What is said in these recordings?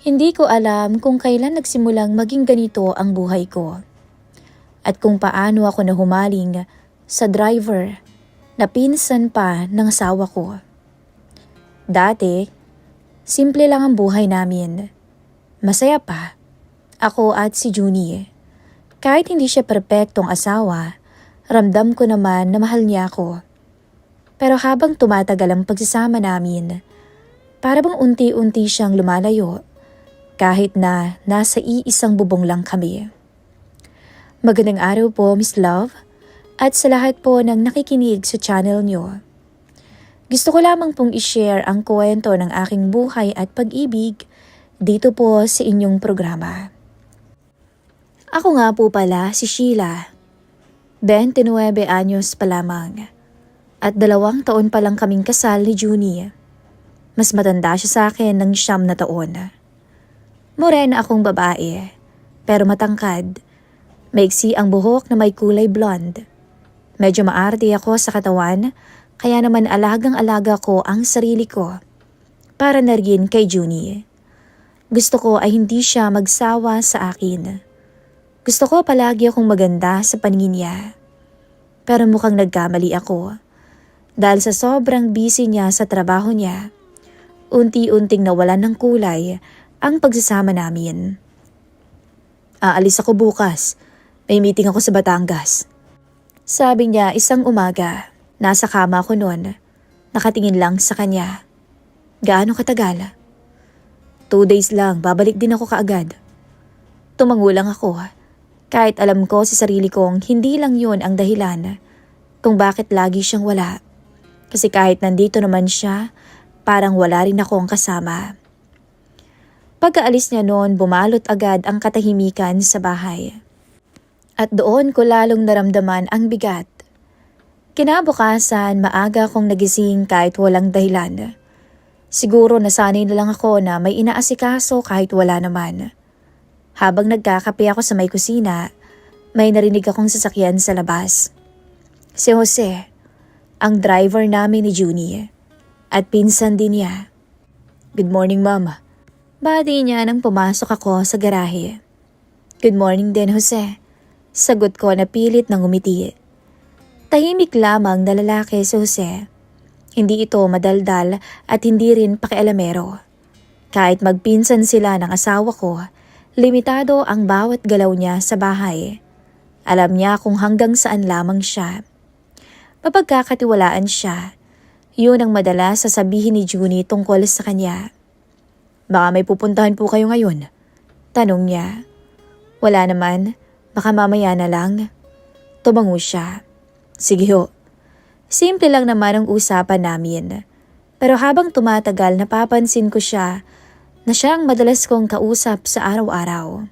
Hindi ko alam kung kailan nagsimulang maging ganito ang buhay ko. At kung paano ako nahumaling sa driver na pinsan pa ng asawa ko. Dati, simple lang ang buhay namin. Masaya pa. Ako at si Junie. Kahit hindi siya perpektong asawa, ramdam ko naman na mahal niya ako. Pero habang tumatagal ang pagsasama namin, para bang unti-unti siyang lumalayo. Kahit na nasa iisang bubong lang kami. Magandang araw po, Miss Love, at sa lahat po ng nakikinig sa channel niyo. Gusto ko lamang pong i-share ang kwento ng aking buhay at pag-ibig dito po sa inyong programa. Ako nga po pala si Sheila, 29 anyos pa lamang, at 2 taon pa lang kaming kasal ni Junie. Mas matanda siya sa akin ng 9 na taon. Morena akong babae, pero matangkad. Maiksi ang buhok na may kulay blonde. Medyo maarte ako sa katawan, kaya naman alagang-alaga ko ang sarili ko. Para na rin kay Junie. Gusto ko ay hindi siya magsawa sa akin. Gusto ko palagi akong maganda sa paningin niya. Pero mukhang nagkamali ako. Dahil sa sobrang busy niya sa trabaho niya, unti-unting nawalan ng kulay ang pagsasama namin. Aalis ako bukas. May meeting ako sa Batangas. Sabi niya isang umaga. Nasa kama ako noon. Nakatingin lang sa kanya. Gaano katagal? 2 days lang, babalik din ako kaagad. Tumango lang ako. Kahit alam ko sa sarili kong hindi lang yun ang dahilan kung bakit lagi siyang wala. Kasi kahit nandito naman siya, parang wala rin akong kasama. Pagkaalis niya noon, bumalot agad ang katahimikan sa bahay. At doon ko lalong naramdaman ang bigat. Kinabukasan, maaga akong nagising kahit walang dahilan. Siguro nasanay na lang ako na may inaasikaso kahit wala naman. Habang nagkakape ako sa may kusina, may narinig akong sasakyan sa labas. Si Jose, ang driver namin ni Junie, at pinsan din niya. Good morning, Mama. Bati niya nang pumasok ako sa garahe. Good morning din, Jose. Sagot ko na pilit ng umiti. Tahimik lamang na lalaki si Jose. Hindi ito madaldal at hindi rin pakialamero. Kahit magpinsan sila ng asawa ko, limitado ang bawat galaw niya sa bahay. Alam niya kung hanggang saan lamang siya. Mapagkakatiwalaan siya. Yun ang madalas sasabihin ni Junie tungkol sa kanya. Baka may pupuntahan po kayo ngayon? Tanong niya. Wala naman, baka mamaya na lang. Tumango siya. Sige ho. Simple lang naman ang usapan namin. Pero habang tumatagal napapansin ko siya na siya ang madalas kong kausap sa araw-araw.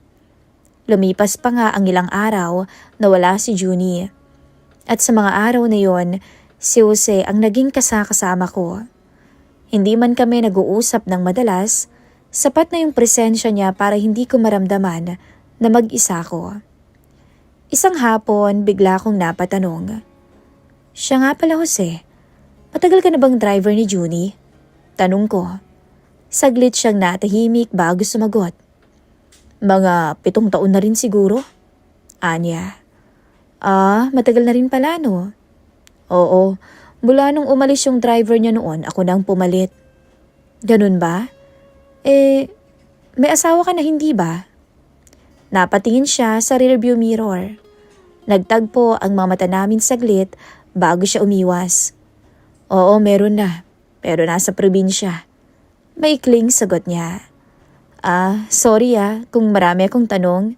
Lumipas pa nga ang ilang araw na wala si Junie. At sa mga araw na yon, si Jose ang naging kasama ko. Hindi man kami nag-uusap ng madalas, sapat na yung presensya niya para hindi ko maramdaman na mag-isa ko. Isang hapon, bigla akong napatanong. Siya nga pala, Jose. Matagal ka na bang driver ni Junie? Tanong ko. Saglit siyang natahimik bago sumagot. Mga 7 taon na rin siguro. Anya. Matagal na rin pala, no? Oo, mula nung umalis yung driver niya noon, ako nang pumalit. Ganun ba? May asawa ka na hindi ba? Napatingin siya sa rearview mirror. Nagtagpo ang mga mata namin saglit bago siya umiwas. Oo, meron na. Pero nasa probinsya. Maikling sagot niya. Sorry kung marami akong tanong.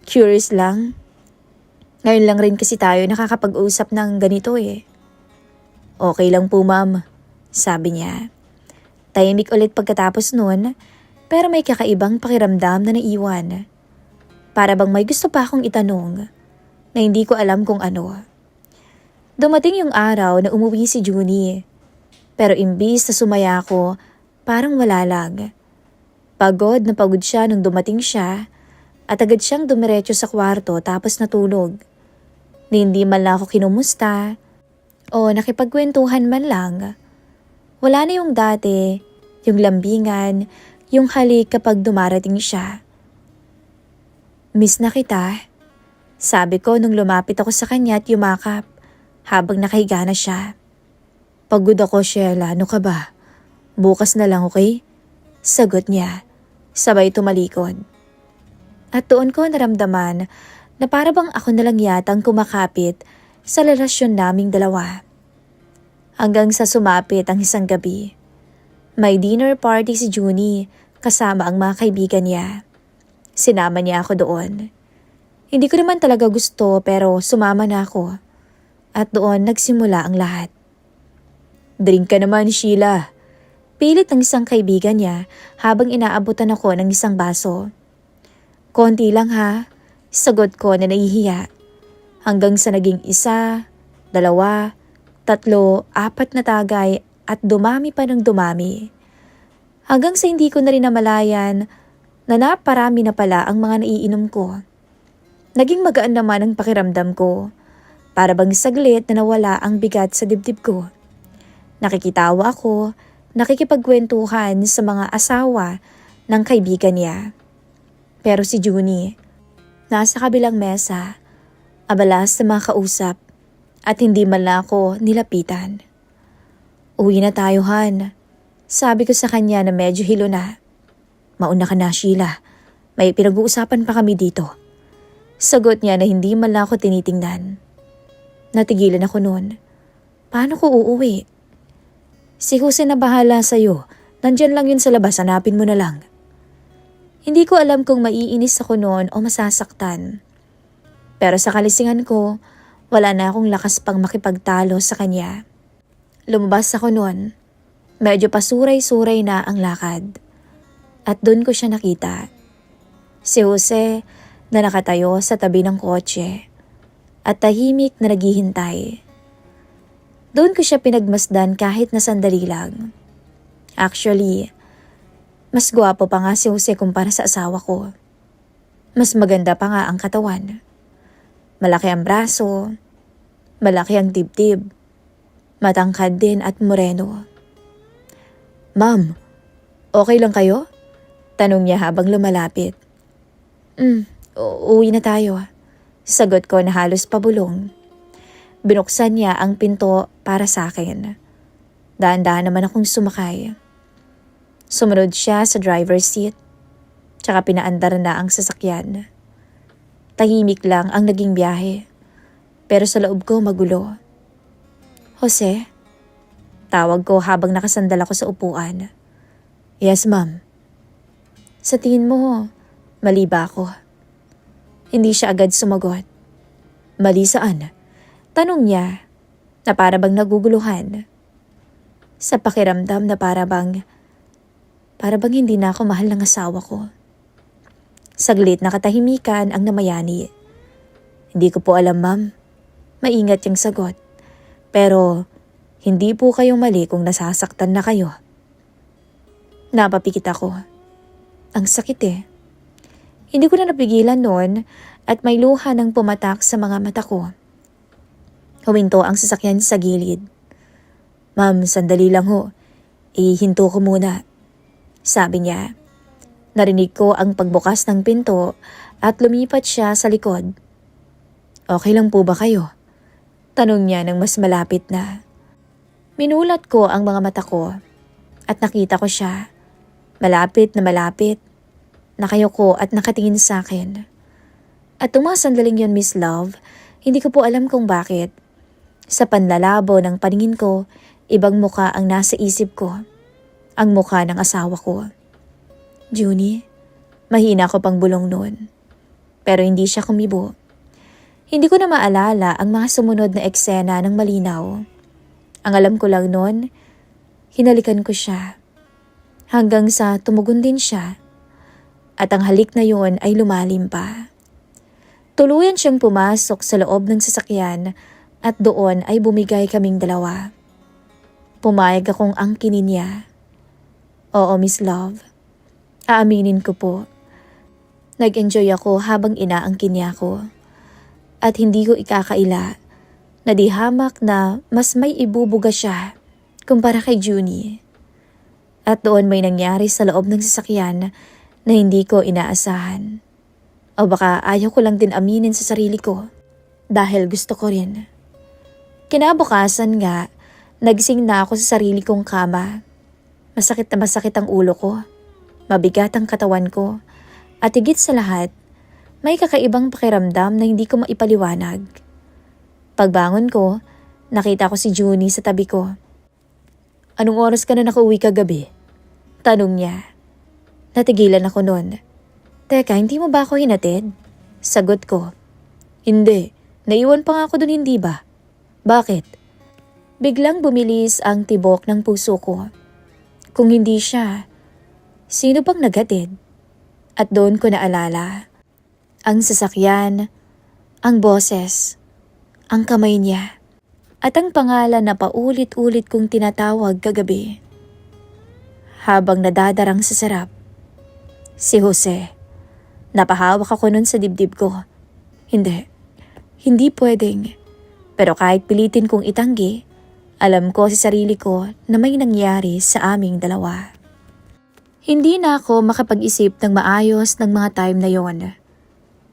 Curious lang. Ngayon lang rin kasi tayo nakakapag-usap ng ganito eh. Okay lang po, ma'am. Sabi niya. Tahimik ulit pagkatapos nun, pero may kakaibang pakiramdam na naiwan. Para bang may gusto pa akong itanong na hindi ko alam kung ano. Dumating yung araw na umuwi si Junie. Pero imbis na sumaya ako, parang wala lang. Pagod na pagod siya nung dumating siya at agad siyang dumiretso sa kwarto tapos natulog. Hindi man lang ako kinumusta o nakipagkwentuhan man lang. Wala na yung dati, yung lambingan, yung halik kapag dumarating siya. "Miss na kita," sabi ko nung lumapit ako sa kanya at yumakap habang nakahiga na siya. "Pagod ako, Sheila, ano ka ba? Bukas na lang, okay?" Sagot niya, sabay tumalikod. At doon ko naramdaman na para bang ako na lang yatang kumakapit sa relasyon naming dalawa. Hanggang sa sumapit ang isang gabi. May dinner party si Junie kasama ang mga kaibigan niya. Sinama niya ako doon. Hindi ko naman talaga gusto pero sumama na ako. At doon nagsimula ang lahat. "Drink ka naman, Sheila." Pilit ng isang kaibigan niya habang inaabutan ako ng isang baso. "Konti lang ha," sagot ko na nahihiya. Hanggang sa naging 1, 2, 3, 4 na tagay at dumami pa ng dumami. Hanggang sa hindi ko na rin namalayan na naparami na pala ang mga naiinom ko. Naging magaan naman ang pakiramdam ko. Para bang saglit na nawala ang bigat sa dibdib ko. Nakikitawa ako, nakikipagkwentuhan sa mga asawa ng kaibigan niya. Pero si Junie, nasa kabilang mesa, abala sa mga kausap at hindi man lang ako nilapitan. "Uwi na tayo, Han," sabi ko sa kanya na medyo hilo na. "Mauna ka na, Sheila. May pinag-uusapan pa kami dito." Sagot niya na hindi man lang ako tinitingnan. Natigilan ako noon. Paano ko uuwi? "Si Jose na bahala sa'yo. Nandyan lang yun sa labas, hanapin mo na lang." Hindi ko alam kung maiinis ako noon o masasaktan. Pero sa kalisingan ko, wala na akong lakas pang makipagtalo sa kanya. Lumabas ako noon. Medyo pasuray-suray na ang lakad. At doon ko siya nakita. Si Jose na nakatayo sa tabi ng kotse at tahimik na naghihintay. Doon ko siya pinagmasdan kahit na sandali lang. Actually, mas gwapo pa nga si Jose kumpara sa asawa ko. Mas maganda pa nga ang katawan. Malaki ang braso, malaki ang dibdib, matangkad din at moreno. "Ma'am, okay lang kayo?" Tanong niya habang lumalapit. Uwi na tayo." Sagot ko na halos pabulong. Binuksan niya ang pinto para sa akin. Dahan-dahan naman akong sumakay. Sumunod siya sa driver's seat, tsaka pinaandar na ang sasakyan. Tahimik lang ang naging biyahe, pero sa loob ko magulo. "Jose?" Tawag ko habang nakasandal ako sa upuan. "Yes, ma'am." "Sa tingin mo, mali ba ako?" Hindi siya agad sumagot. "Mali saan?" Tanong niya na para bang naguguluhan. Sa pakiramdam na para bang hindi na ako mahal ng asawa ko. Saglit na katahimikan ang namayani. "Hindi ko po alam, ma'am." Maingat yung sagot. "Pero hindi po kayong mali kung nasasaktan na kayo." Napapikit ako. Ang sakit eh. Hindi ko na napigilan noon at may luha nang pumatak sa mga mata ko. Huminto ang sasakyan sa gilid. "Ma'am, sandali lang ho. Ihinto ko muna." Sabi niya. Narinig ko ang pagbukas ng pinto at lumipat siya sa likod. "Okay lang po ba kayo?" Tanong niya nang mas malapit na. Minulat ko ang mga mata ko at nakita ko siya. Malapit na malapit. Nakayuko at nakatingin sa akin. At mga sandaling yun, Miss Love, hindi ko po alam kung bakit. Sa panlalabo ng paningin ko, ibang muka ang nasa isip ko. Ang muka ng asawa ko. "Junie?" Mahina ko pang bulong noon. Pero hindi siya kumibo. Hindi ko na maalala ang mga sumunod na eksena ng malinaw. Ang alam ko lang noon, hinalikan ko siya. Hanggang sa tumugon din siya. At ang halik na yun ay lumalim pa. Tuluyan siyang pumasok sa loob ng sasakyan at doon ay bumigay kaming dalawa. Pumayag akong angkinin niya. "Oo, Miss Love." Aaminin ko po. Nag-enjoy ako habang inaangkin niya ako. At hindi ko ikakaila na di hamak na mas may ibubuga siya kumpara kay Junie. At doon may nangyari sa loob ng sasakyan na hindi ko inaasahan. O baka ayaw ko lang din aminin sa sarili ko dahil gusto ko rin. Kinabukasan nga, nagising na ako sa sarili kong kama. Masakit na masakit ang ulo ko, mabigat ang katawan ko, at higit sa lahat, may kakaibang pakiramdam na hindi ko maipaliwanag. Pagbangon ko, nakita ko si Junie sa tabi ko. "Anong oras ka na nakauwi kagabi?" Tanong niya. Natigilan ako noon. "Teka, hindi mo ba ako hinatid?" Sagot ko. "Hindi, naiwan pa nga ako dun, hindi ba?" "Bakit?" Biglang bumilis ang tibok ng puso ko. Kung hindi siya, sino bang naghatid? At doon ko naalala. Ang sasakyan, ang boses, ang kamay niya, at ang pangalan na paulit-ulit kong tinatawag kagabi. Habang nadadarang sa sarap, si Jose. Napahawak ako nun sa dibdib ko. Hindi pwedeng. Pero kahit pilitin kong itanggi, alam ko sa sarili ko na may nangyari sa aming dalawa. Hindi na ako makapag-isip ng maayos ng mga time na yon.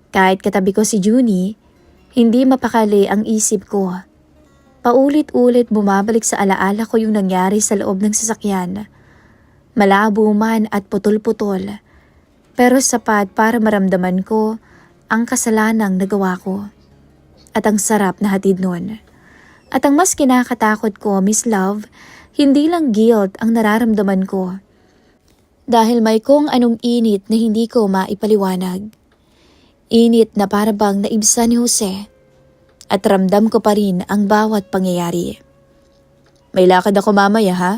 Kahit katabi ko si Junie, hindi mapakali ang isip ko. Paulit-ulit bumabalik sa alaala ko yung nangyari sa loob ng sasakyan. Malabo man at putol-putol, pero sapat para maramdaman ko ang kasalanang nagawa ko. At ang sarap na hatid nun. At ang mas kinakatakot ko, Miss Love, hindi lang guilt ang nararamdaman ko. Dahil may kung anong init na hindi ko maipaliwanag. Init na para bang naibsa ni Jose. At ramdam ko pa rin ang bawat pangyayari. "May lakad ako mamaya, ha?"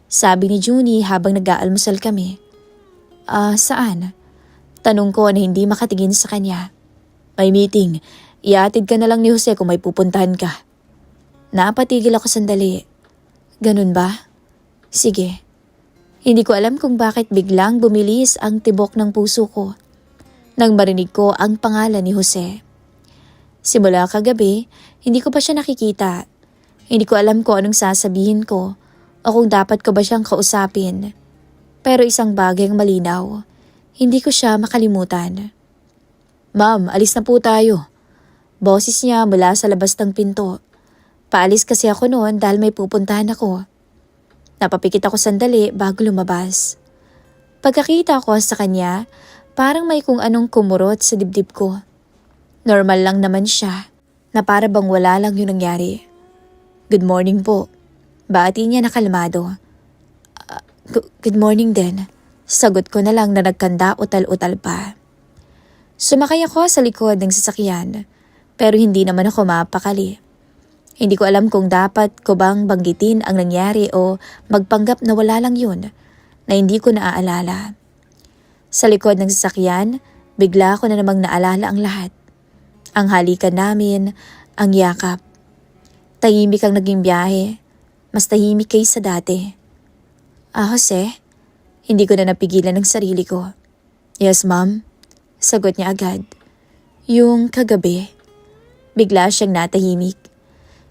Sabi ni Junie habang nag-aalmusal kami. Saan?" Tanong ko na hindi makatingin sa kanya. "May meeting. Iatid ka na lang ni Jose kung may pupuntahan ka." Napatigil ako sandali. "Ganun ba? Sige." Hindi ko alam kung bakit biglang bumilis ang tibok ng puso ko nang marinig ko ang pangalan ni Jose. Simula kagabi, hindi ko pa siya nakikita. Hindi ko alam kung anong sasabihin ko o kung dapat ko ba siyang kausapin. Pero isang bagay ang malinaw, hindi ko siya makalimutan. "Ma'am, alis na po tayo." Boses niya mula sa labas ng pinto. Paalis kasi ako noon dahil may pupuntahan ako. Napapikit ako sandali bago lumabas. Pagkakita ko sa kanya, parang may kung anong kumurot sa dibdib ko. Normal lang naman siya, na para bang wala lang yung nangyari. "Good morning po." Bati niya na kalmado. Good morning din." Sagot ko na lang na nagkanda utal-utal pa. Sumakay ako sa likod ng sasakyan, pero hindi naman ako mapakali. Hindi ko alam kung dapat ko bang banggitin ang nangyari o magpanggap na wala lang yun, na hindi ko naaalala. Sa likod ng sasakyan, bigla ko na namang naalala ang lahat. Ang halikan namin, ang yakap. Tahimik ang naging biyahe, mas tahimik kaysa dati. Jose? Hindi ko na napigilan ng sarili ko. "Yes, ma'am." Sagot niya agad. "Yung kagabi." Bigla siyang natahimik.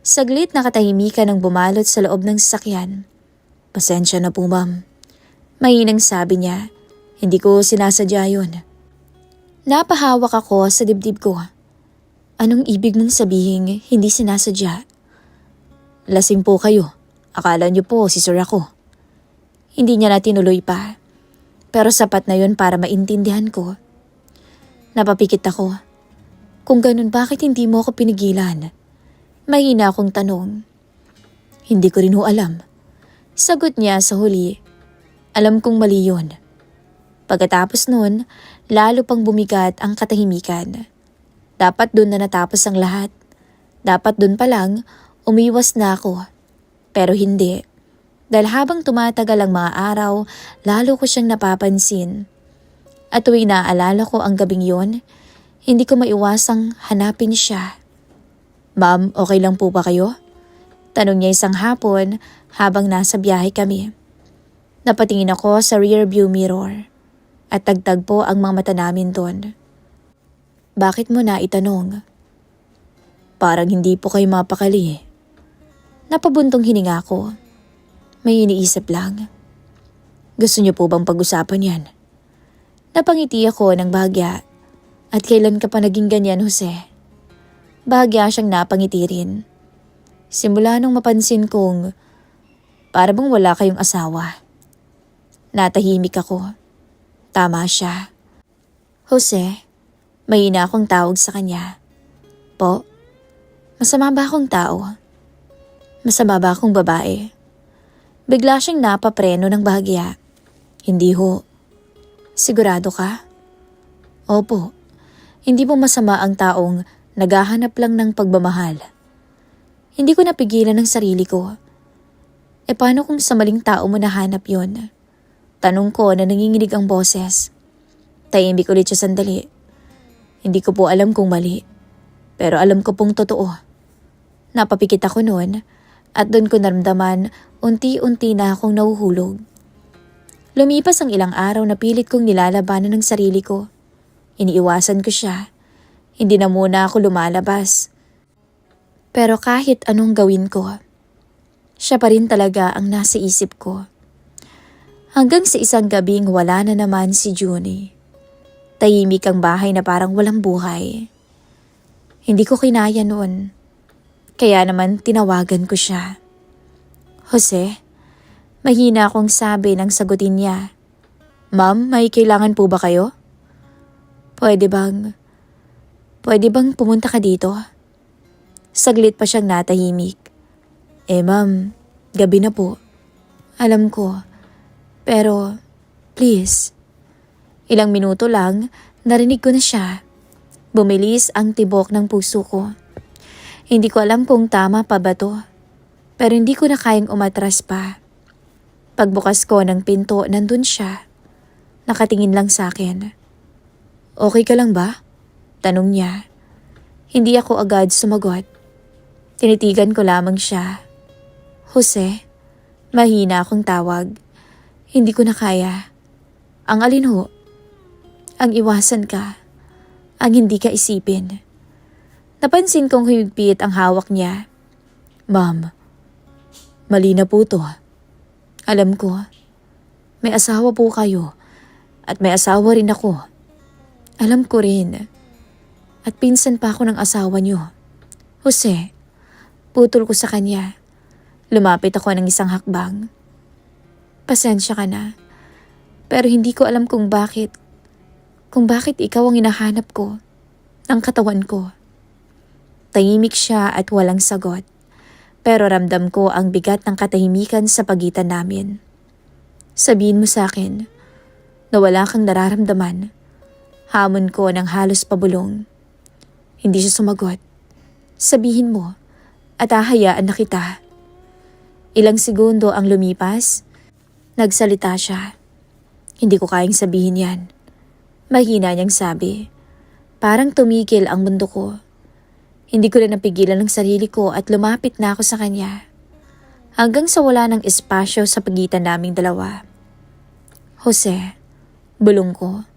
Saglit nakatahimikan ang bumalot sa loob ng sasakyan. "Pasensya na po, ma'am." Mahinang sabi niya. "Hindi ko sinasadya yun." Napahawak ako sa dibdib ko. Anong ibig mong sabihin hindi sinasadya? "Lasing po kayo. Akala niyo po si Sir ako." Hindi niya na tinuloy pa. Pero sapat na yun para maintindihan ko. Napapikit ako. Kung ganun, bakit hindi mo ako pinigilan? Mahina akong tanong. "Hindi ko rin ho alam." Sagot niya sa huli. Alam kong mali yun. Pagkatapos nun, lalo pang bumigat ang katahimikan. Dapat dun na natapos ang lahat. Dapat dun pa lang, umiwas na ako. Pero hindi. Dahil habang tumatagal ang mga araw, lalo ko siyang napapansin. At tuwing naaalala ko ang gabing yon, hindi ko maiwasang hanapin siya. "Ma'am, okay lang po ba kayo?" Tanong niya isang hapon habang nasa biyahe kami. Napatingin ako sa rear view mirror at tagtagpo ang mga mata namin doon. "Bakit mo na itanong?" "Parang hindi po kayo mapakali." Napabuntong hininga ko. May iniisip lang. Gusto niyo po bang pag-usapan yan? Napangiti ako ng bahagya. At kailan ka pa naging ganyan, Jose? Bahagya siyang napangiti rin. Simula nung mapansin kong para bang wala kayong asawa. Natahimik ako. Tama siya. Jose, mahina akong tawag sa kanya. Po, masama ba akong tao? Masama ba akong babae? Bigla siyang napapreno ng bahagya. Hindi ho. Sigurado ka? Opo. Hindi mo masama ang taong naghahanap lang ng pagmamahal. Hindi ko napigilan ng sarili ko. E paano kung sa maling tao mo nahanap yon? Tanong ko na nanginginig ang boses. Tahimik ulit siya sandali. Hindi ko po alam kung mali. Pero alam ko pong totoo. Napapikit ako noon at doon ko naramdaman unti-unti na akong nahuhulog. Lumipas ang ilang araw na pilit kong nilalabanan ng sarili ko. Iniiwasan ko siya. Hindi na muna ako lumalabas. Pero kahit anong gawin ko, siya pa rin talaga ang nasa isip ko. Hanggang sa isang gabing wala na naman si Junie. Tahimik ang bahay na parang walang buhay. Hindi ko kinaya noon. Kaya naman tinawagan ko siya. Jose, mahina akong sabi nang sagutin niya. Ma'am, may kailangan po ba kayo? Pwede bang pumunta ka dito? Saglit pa siyang natahimik. Ma'am, gabi na po. Alam ko. Pero, please. Ilang minuto lang, narinig ko na siya. Bumilis ang tibok ng puso ko. Hindi ko alam kung tama pa ba to. Pero hindi ko na kayang umatras pa. Pagbukas ko ng pinto, nandun siya. Nakatingin lang sa akin. Okay ka lang ba? Tanong niya. Hindi ako agad sumagot. Tinitigan ko lamang siya. Jose, mahina akong tawag. Hindi ko na kaya. Ang alin ho? Ang iwasan ka. Ang hindi ka isipin. Napansin kong humigpit ang hawak niya. Ma'am, mali na po to. Alam ko, may asawa po kayo at may asawa rin ako. Alam ko rin. At pinsan pa ako ng asawa niyo. Jose, putol ko sa kanya. Lumapit ako ng isang hakbang. Pasensya ka na. Pero hindi ko alam kung bakit ikaw ang hinahanap ko, ng katawan ko. Tahimik siya at walang sagot. Pero ramdam ko ang bigat ng katahimikan sa pagitan namin. Sabihin mo sa akin na wala kang nararamdaman. Hamon ko ng halos pabulong. Hindi siya sumagot. Sabihin mo at hahayaan na kita. Ilang segundo ang lumipas. Nagsalita siya. Hindi ko kayang sabihin yan. Mahina niyang sabi. Parang tumigil ang mundo ko. Hindi ko na napigilan ng sarili ko at lumapit na ako sa kanya. Hanggang sa wala ng espasyo sa pagitan naming dalawa. Jose, bulong ko.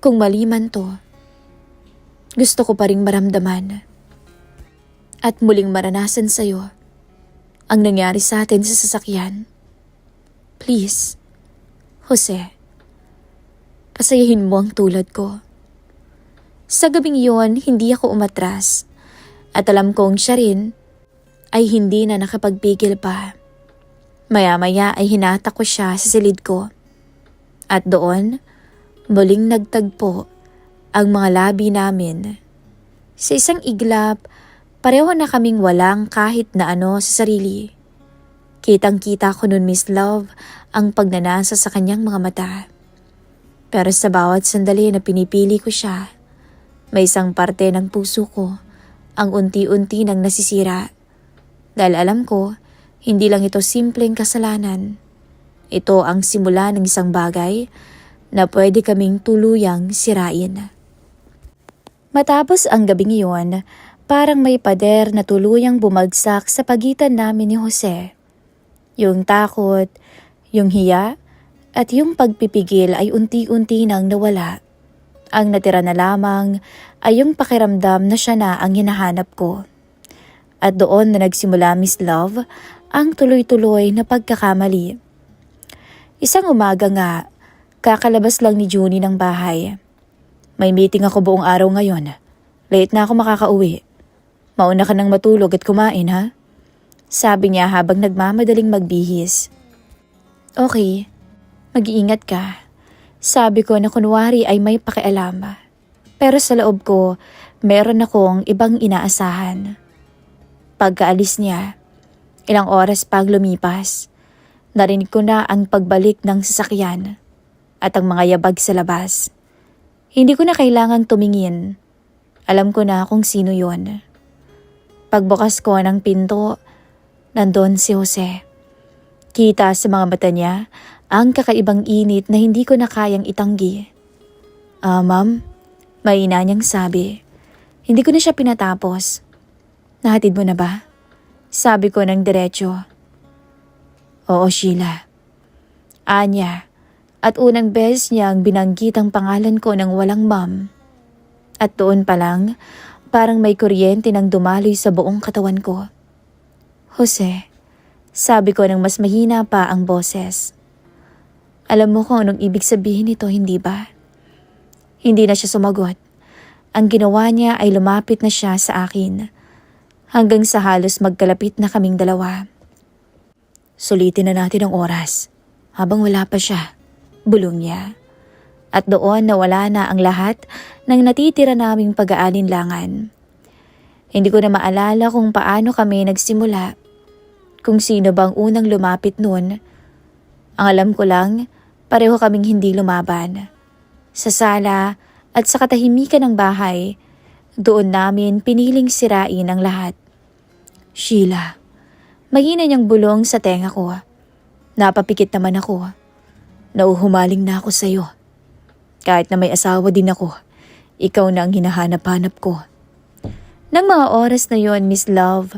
Kung mali man to, gusto ko pa ring maramdaman. At muling maranasan sa'yo ang nangyari sa atin sa sasakyan. Please, Jose, pasayahin mo ang tulad ko. Sa gabing iyon, hindi ako umatras. At alam kong siya rin ay hindi na nakapagpigil pa. Maya-maya ay hinatak ko siya sa silid ko. At doon, muling nagtagpo ang mga labi namin. Sa isang iglap, pareho na kaming walang kahit na ano sa sarili. Kitang-kita ko nun, Miss Love, ang pagnanasa sa kanyang mga mata. Pero sa bawat sandali na pinipili ko siya, may isang parte ng puso ko ang unti-unti nang nasisira. Dahil alam ko, hindi lang ito simpleng kasalanan. Ito ang simula ng isang bagay na pwede kaming tuluyang sirain. Matapos ang gabing iyon, parang may pader na tuluyang bumagsak sa pagitan namin ni Jose. Yung takot, yung hiya, at yung pagpipigil ay unti-unti nang nawala. Ang natira na lamang ay yung pakiramdam na siya na ang hinahanap ko. At doon na nagsimula, Miss Love, ang tuloy-tuloy na pagkakamali. Isang umaga nga, kakalabas lang ni Junie ng bahay. May meeting ako buong araw ngayon. Late na ako makakauwi. Mauna ka nang matulog at kumain ha? Sabi niya habang nagmamadaling magbihis. Okay, mag-iingat ka. Sabi ko na kunwari ay may pakialam. Pero sa loob ko, meron akong ibang inaasahan. Pagkaalis niya, ilang oras pag lumipas, narinig ko na ang pagbalik ng sasakyan at ang mga yabag sa labas. Hindi ko na kailangang tumingin. Alam ko na kung sino yon. Pagbukas ko ng pinto, nandun si Jose. Kita sa mga mata niya ang kakaibang init na hindi ko na kayang itanggi. Ma'am, mahina niyang sabi. Hindi ko na siya pinatapos. Nahatid mo na ba? Sabi ko ng diretso. Oo, Sheila. Anya, at unang beses niyang binanggit ang pangalan ko ng walang ma'am. At doon pa lang, parang may kuryente nang dumaloy sa buong katawan ko. Jose, sabi ko nang mas mahina pa ang boses. Alam mo kung anong ibig sabihin nito, hindi ba? Hindi na siya sumagot. Ang ginawa niya ay lumapit na siya sa akin. Hanggang sa halos magkalapit na kaming dalawa. Sulitin na natin ang oras. Habang wala pa siya, bulong niya. At doon nawala na ang lahat ng natitira naming pag-aalinlangan. Hindi ko na maalala kung paano kami nagsimula. Kung sino bang unang lumapit noon. Ang alam ko lang, pareho kaming hindi lumaban. Sa sala at sa katahimikan ng bahay, doon namin piniling sirain ang lahat. Sheila, mahina niyang bulong sa tenga ko. Napapikit naman ako. Nauhumaling na ako sa'yo. Kahit na may asawa din ako, ikaw na ang hinahanap-hanap ko. Nang mga oras na yon, Miss Love,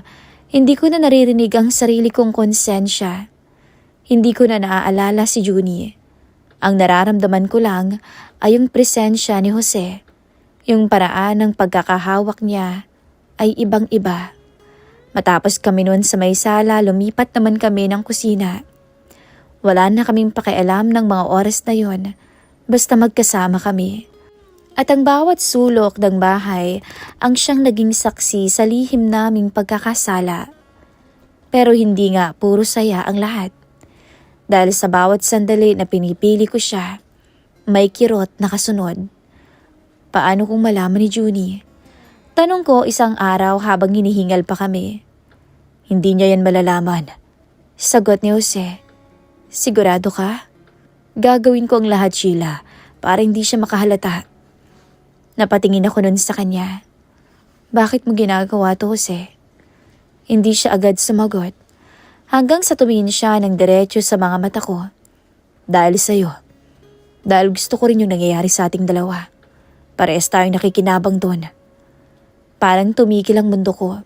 hindi ko na naririnig ang sarili kong konsensya. Hindi ko na naaalala si Junie. Ang nararamdaman ko lang ay yung presensya ni Jose. Yung paraan ng pagkakahawak niya ay ibang-iba. Matapos kami noon sa may sala, lumipat naman kami ng kusina. Wala na kaming pakialam ng mga oras na yon, basta magkasama kami. At ang bawat sulok ng bahay ang siyang naging saksi sa lihim naming pagkakasala. Pero hindi nga puro saya ang lahat. Dahil sa bawat sandali na pinipili ko siya, may kirot na kasunod. Paano kung malaman ni Junie? Tanong ko isang araw habang hinihingal pa kami. Hindi niya yan malalaman. Sagot ni Jose. Sigurado ka? Gagawin ko ang lahat, Sheila, para hindi siya makahalata. Napatingin ako nun sa kanya. Bakit mo ginagawa to, Jose? Hindi siya agad sumagot. Hanggang sa tumingin siya ng diretso sa mga mata ko. Dahil sa'yo. Dahil gusto ko rin yung nangyayari sa ating dalawa. Parehas tayong nakikinabang doon. Parang tumigil ang mundo ko.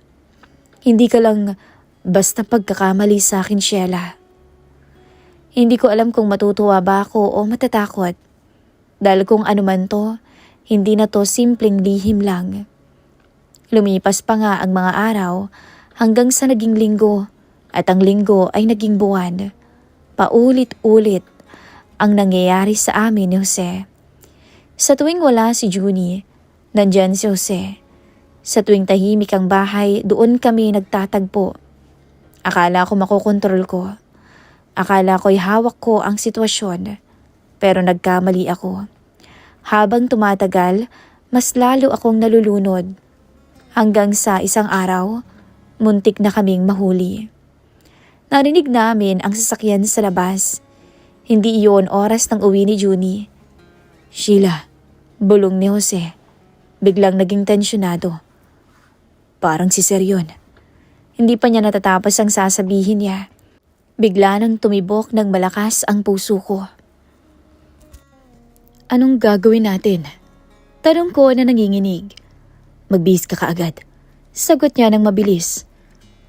Hindi ka lang basta pagkakamali sa akin, Sheila. Hindi ko alam kung matutuwa ba ako o matatakot. Dahil kung ano man to, hindi na to simpleng lihim lang. Lumipas pa nga ang mga araw hanggang sa naging linggo. At ang linggo ay naging buwan. Paulit-ulit ang nangyayari sa amin ni Jose. Sa tuwing wala si Junie, nandyan si Jose. Sa tuwing tahimik ang bahay, doon kami nagtatagpo. Akala ko makokontrol ko. Akala ko'y hawak ko ang sitwasyon. Pero nagkamali ako. Habang tumatagal, mas lalo akong nalulunod. Hanggang sa isang araw, muntik na kaming mahuli. Narinig namin ang sasakyan sa labas. Hindi iyon oras ng uwi ni Junie. Sheila, bulong ni Jose. Biglang naging tensyonado. Parang si Sir yun. Hindi pa niya natatapos ang sasabihin niya. Bigla nang tumibok ng malakas ang puso ko. Anong gagawin natin? Tanong ko na nanginginig. Magbihis ka kaagad. Sagot niya ng mabilis.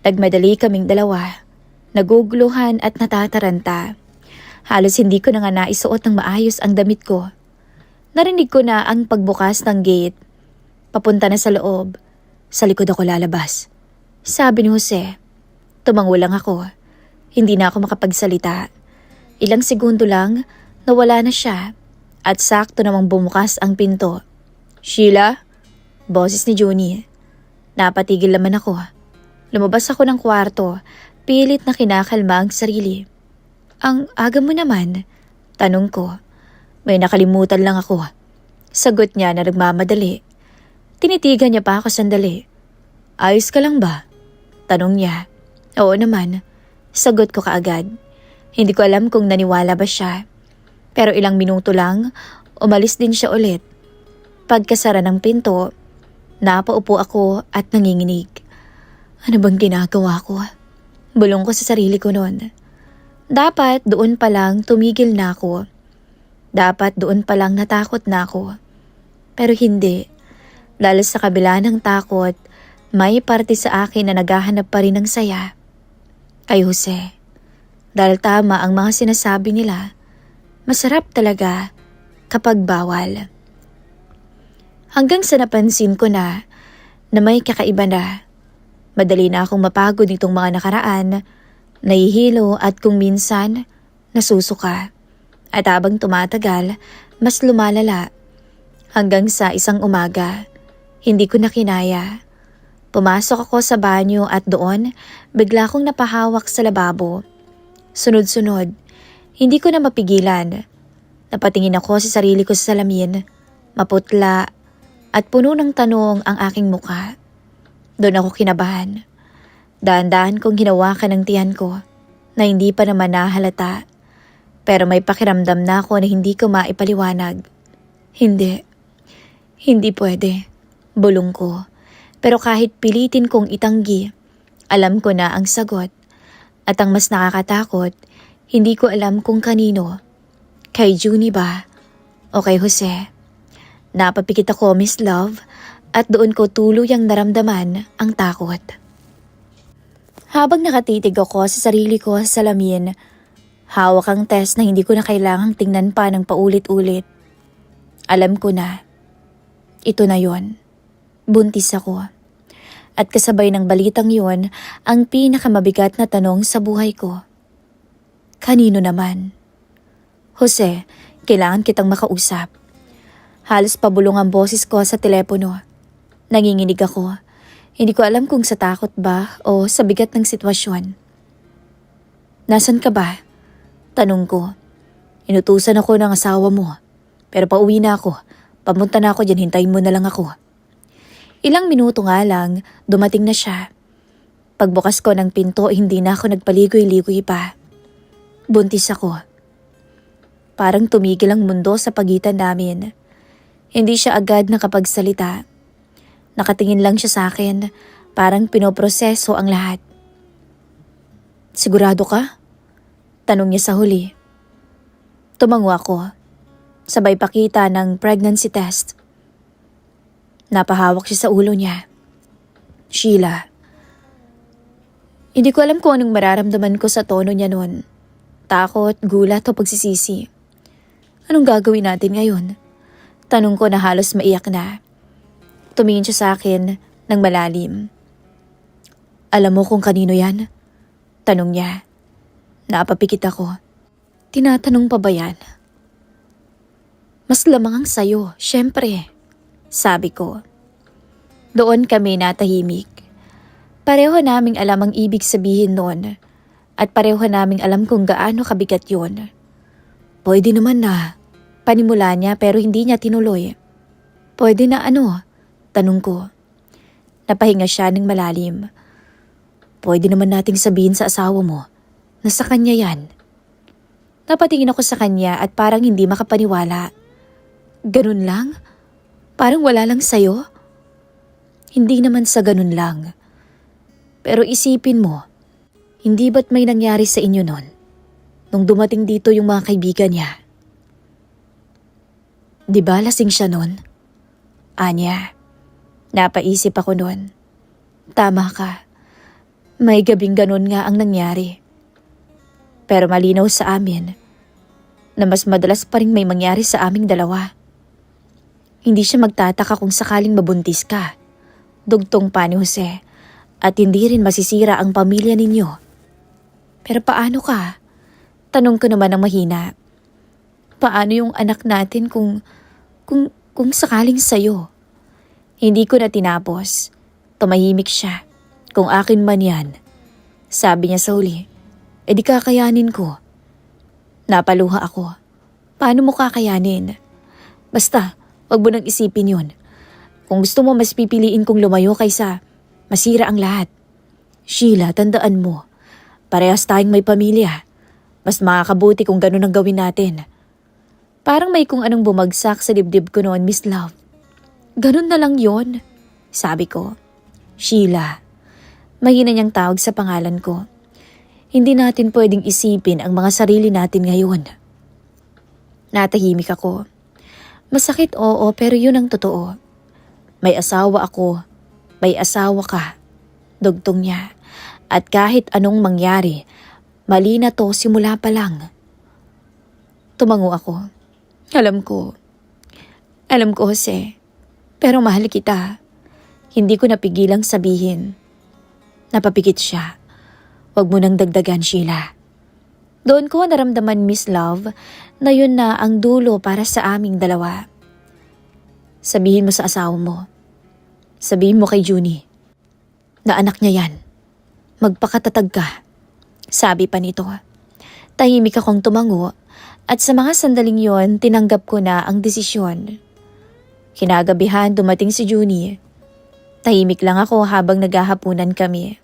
Nagmadali kaming dalawa. Naguguluhan at natataranta. Halos hindi ko na nga naisuot ng maayos ang damit ko. Narinig ko na ang pagbukas ng gate. Papunta na sa loob. Sa likod ako lalabas. Sabi ni Jose. Tumango lang ako. Hindi na ako makapagsalita. Ilang segundo lang, nawala na siya at sakto namang bumukas ang pinto. "Sheila?" Boses ni Junie. Napatigil naman ako. Lumabas ako ng kwarto, pilit na kinakalma ang sarili. "Ang aga mo naman?" Tanong ko. "May nakalimutan lang ako." Sagot niya na nagmamadali. Tinitigan niya pa ako sandali. "Ayos ka lang ba?" Tanong niya. "Oo naman." Sagot ko kaagad. Hindi ko alam kung naniwala ba siya. Pero ilang minuto lang, umalis din siya ulit. Pagkasara ng pinto, napaupo ako at nanginginig. Ano bang ginagawa ko? Bulong ko sa sarili ko noon. Dapat doon pa lang tumigil na ako. Dapat doon pa lang natakot na ako. Pero hindi. Dahil sa kabila ng takot, may parte sa akin na naghahanap pa rin ng saya. Kay Jose. Dahil tama ang mga sinasabi nila, masarap talaga kapag bawal. Hanggang sa napansin ko na may kakaiba na. Madali na akong mapagod nitong mga nakaraan, nahihilo at kung minsan nasusuka. At habang tumatagal, mas lumalala. Hanggang sa isang umaga, hindi ko na kinaya. Pumasok ako sa banyo at doon, bigla kong napahawak sa lababo. Sunod-sunod, hindi ko na mapigilan. Napatingin ako sa sarili ko sa salamin, maputla at puno ng tanong ang aking muka. Doon ako kinabahan. Dahan-dahan kong hinawakan ang tiyan ko na hindi pa naman nahalata. Pero may pakiramdam na ako na hindi ko maipaliwanag. Hindi pwede. Bulong ko. Pero kahit pilitin kong itanggi, alam ko na ang sagot. At ang mas nakakatakot, hindi ko alam kung kanino. Kay Junie ba? O kay Jose? Napapikit ako, Miss Love, at doon ko tuluyang naramdaman ang takot. Habang nakatitig ako sa sarili ko sa salamin, hawak ang test na hindi ko na kailangang tingnan pa ng paulit-ulit. Alam ko na. Ito na yon. Buntis ako. At kasabay ng balitang yon, ang pinakamabigat na tanong sa buhay ko. Kanino naman? Jose, kailangan kitang makausap. Halos pabulong ang boses ko sa telepono. Nanginginig ako. Hindi ko alam kung sa takot ba o sa bigat ng sitwasyon. Nasaan ka ba? Tanong ko. Inutusan ako ng asawa mo. Pero pauwi na ako. Pamunta na ako dyan, hintayin mo na lang ako. Ilang minuto nga lang, dumating na siya. Pagbukas ko ng pinto, hindi na ako nagpaligoy-ligoy pa. Buntis ako. Parang tumigil ang mundo sa pagitan namin. Hindi siya agad nakapagsalita. Nakatingin lang siya sa akin, parang pinoproseso ang lahat. Sigurado ka? Tanong niya sa huli. Tumango ako. Sabay pakita ng pregnancy test. Napahawak siya sa ulo niya. Sheila. Hindi ko alam kung anong mararamdaman ko sa tono niya noon. Takot, gulat o pagsisisi. Anong gagawin natin ngayon? Tanong ko na halos maiyak na. Tumingin siya sa akin ng malalim. Alam mo kung kanino yan? Tanong niya. Napapikit ako. Tinatanong pa ba yan? Mas lamang ang sayo, syempre. Sabi ko. Doon kami natahimik. Pareho naming alam ang ibig sabihin noon. At pareho naming alam kung gaano kabigat yon. Pwede naman na. Panimula niya pero hindi niya tinuloy. Pwede na ano? Tanong ko. Napahinga siya ng malalim. Pwede naman nating sabihin sa asawa mo na sa kanya yan. Napatingin ako sa kanya at parang hindi makapaniwala. Ganun lang? Parang wala lang sayo? Hindi naman sa ganun lang. Pero isipin mo, hindi ba't may nangyari sa inyo nun? Nung dumating dito yung mga kaibigan niya. Di ba lasing siya nun? Anya, napaisip ako nun. Tama ka. May gabing ganun nga ang nangyari. Pero malinaw sa amin na mas madalas pa rin may mangyari sa aming dalawa. Hindi siya magtataka kung sakaling mabuntis ka. Dugtong pa ni Jose. At hindi rin masisira ang pamilya ninyo. Pero paano ka? Tanong ko naman ng mahina. Paano yung anak natin kung sakaling sa'yo? Hindi ko na tinapos. Tumahimik siya. Kung akin man yan. Sabi niya sa huli, di kakayanin ko. Napaluha ako. Paano mo kakayanin? Basta, wag mo nang isipin yun. Kung gusto mo, mas pipiliin kong lumayo kaysa masira ang lahat. Sheila, tandaan mo. Parehas tayong may pamilya. Mas makakabuti kung ganun ang gawin natin. Parang may kung anong bumagsak sa dibdib ko noon, Miss Love. Ganun na lang yon, sabi ko. Sheila, mahina niyang tawag sa pangalan ko. Hindi natin pwedeng isipin ang mga sarili natin ngayon. Natahimik ako. Masakit oo, pero yun ang totoo. May asawa ako, may asawa ka. Dugtong niya. At kahit anong mangyari, mali na to simula pa lang. Tumango ako. Alam ko, Jose. Pero mahal kita. Hindi ko napigilang sabihin. Napapikit siya. Huwag mo nang dagdagan, Sheila. Doon ko naramdaman, Miss Love, na yun na ang dulo para sa aming dalawa. Sabihin mo sa asawa mo. Sabihin mo kay Junie na anak niya yan. Magpakatatag ka. Sabi pa nito. Tahimik akong tumango at sa mga sandaling yon tinanggap ko na ang desisyon. Kinagabihan dumating si Junie. Tahimik lang ako habang naghahapunan kami.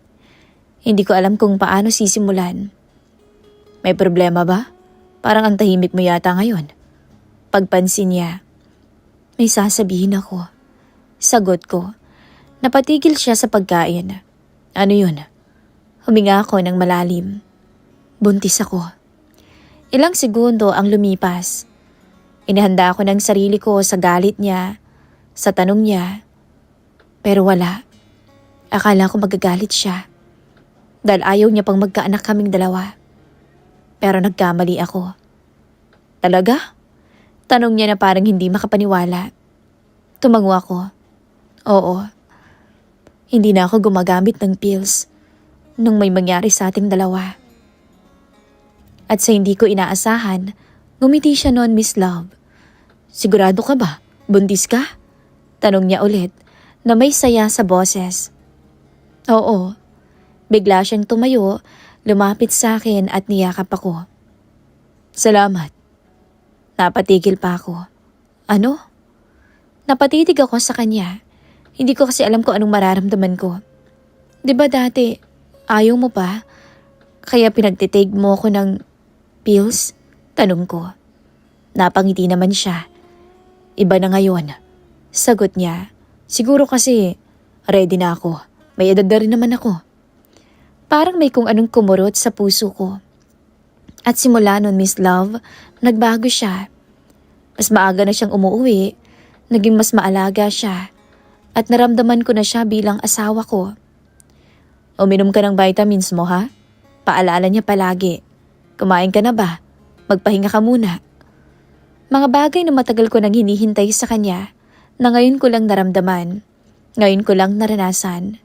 Hindi ko alam kung paano sisimulan. May problema ba? Parang ang tahimik mo yata ngayon. Pagpansin niya. May sasabihin ako. Sagot ko. Napatigil siya sa pagkain. Ano yun? Huminga ako ng malalim. Buntis ako. Ilang segundo ang lumipas. Inihanda ako ng sarili ko sa galit niya, sa tanong niya. Pero wala. Akala ko magagalit siya. Dahil ayaw niya pang magkaanak kaming dalawa. Pero nagkamali ako. Talaga? Tanong niya na parang hindi makapaniwala. Tumango ako. Oo. Hindi na ako gumagamit ng pills nung may mangyari sa ating dalawa. At sa hindi ko inaasahan, ngumiti siya noon, Miss Love. Sigurado ka ba? Buntis ka? Tanong niya ulit na may saya sa boses. Oo. Bigla siyang tumayo, lumapit sa akin at niyakap ako. Salamat. Napatigil pa ako. Ano? Napatitig ako sa kanya. Hindi ko kasi alam kung anong mararamdaman ko. 'Di ba dati, ayaw mo pa? Kaya pinagtitake mo ako ng pills? Tanong ko. Napangiti naman siya. Iba na ngayon. Sagot niya. Siguro kasi ready na ako. May edad na rin naman ako. Parang may kung anong kumurot sa puso ko. At simula nun, Miss Love, nagbago siya. Mas maaga na siyang umuwi, naging mas maalaga siya, at naramdaman ko na siya bilang asawa ko. Uminom ka ng vitamins mo, ha? Paalala niya palagi. Kumain ka na ba? Magpahinga ka muna. Mga bagay na matagal ko nang hinihintay sa kanya, na ngayon ko lang naramdaman, ngayon ko lang naranasan.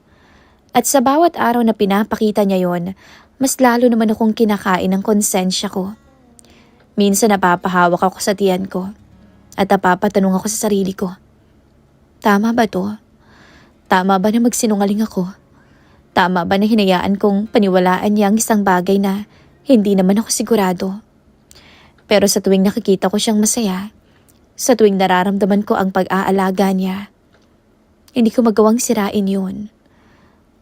At sa bawat araw na pinapakita niya yon, mas lalo naman akong kinakain ng konsensya ko. Minsan napapahawak ako sa tiyan ko at napapatanong ako sa sarili ko. Tama ba to? Tama ba na magsinungaling ako? Tama ba na hinayaan kong paniwalaan niya ang isang bagay na hindi naman ako sigurado? Pero sa tuwing nakikita ko siyang masaya, sa tuwing nararamdaman ko ang pag-aalaga niya, hindi ko magawang sirain yun.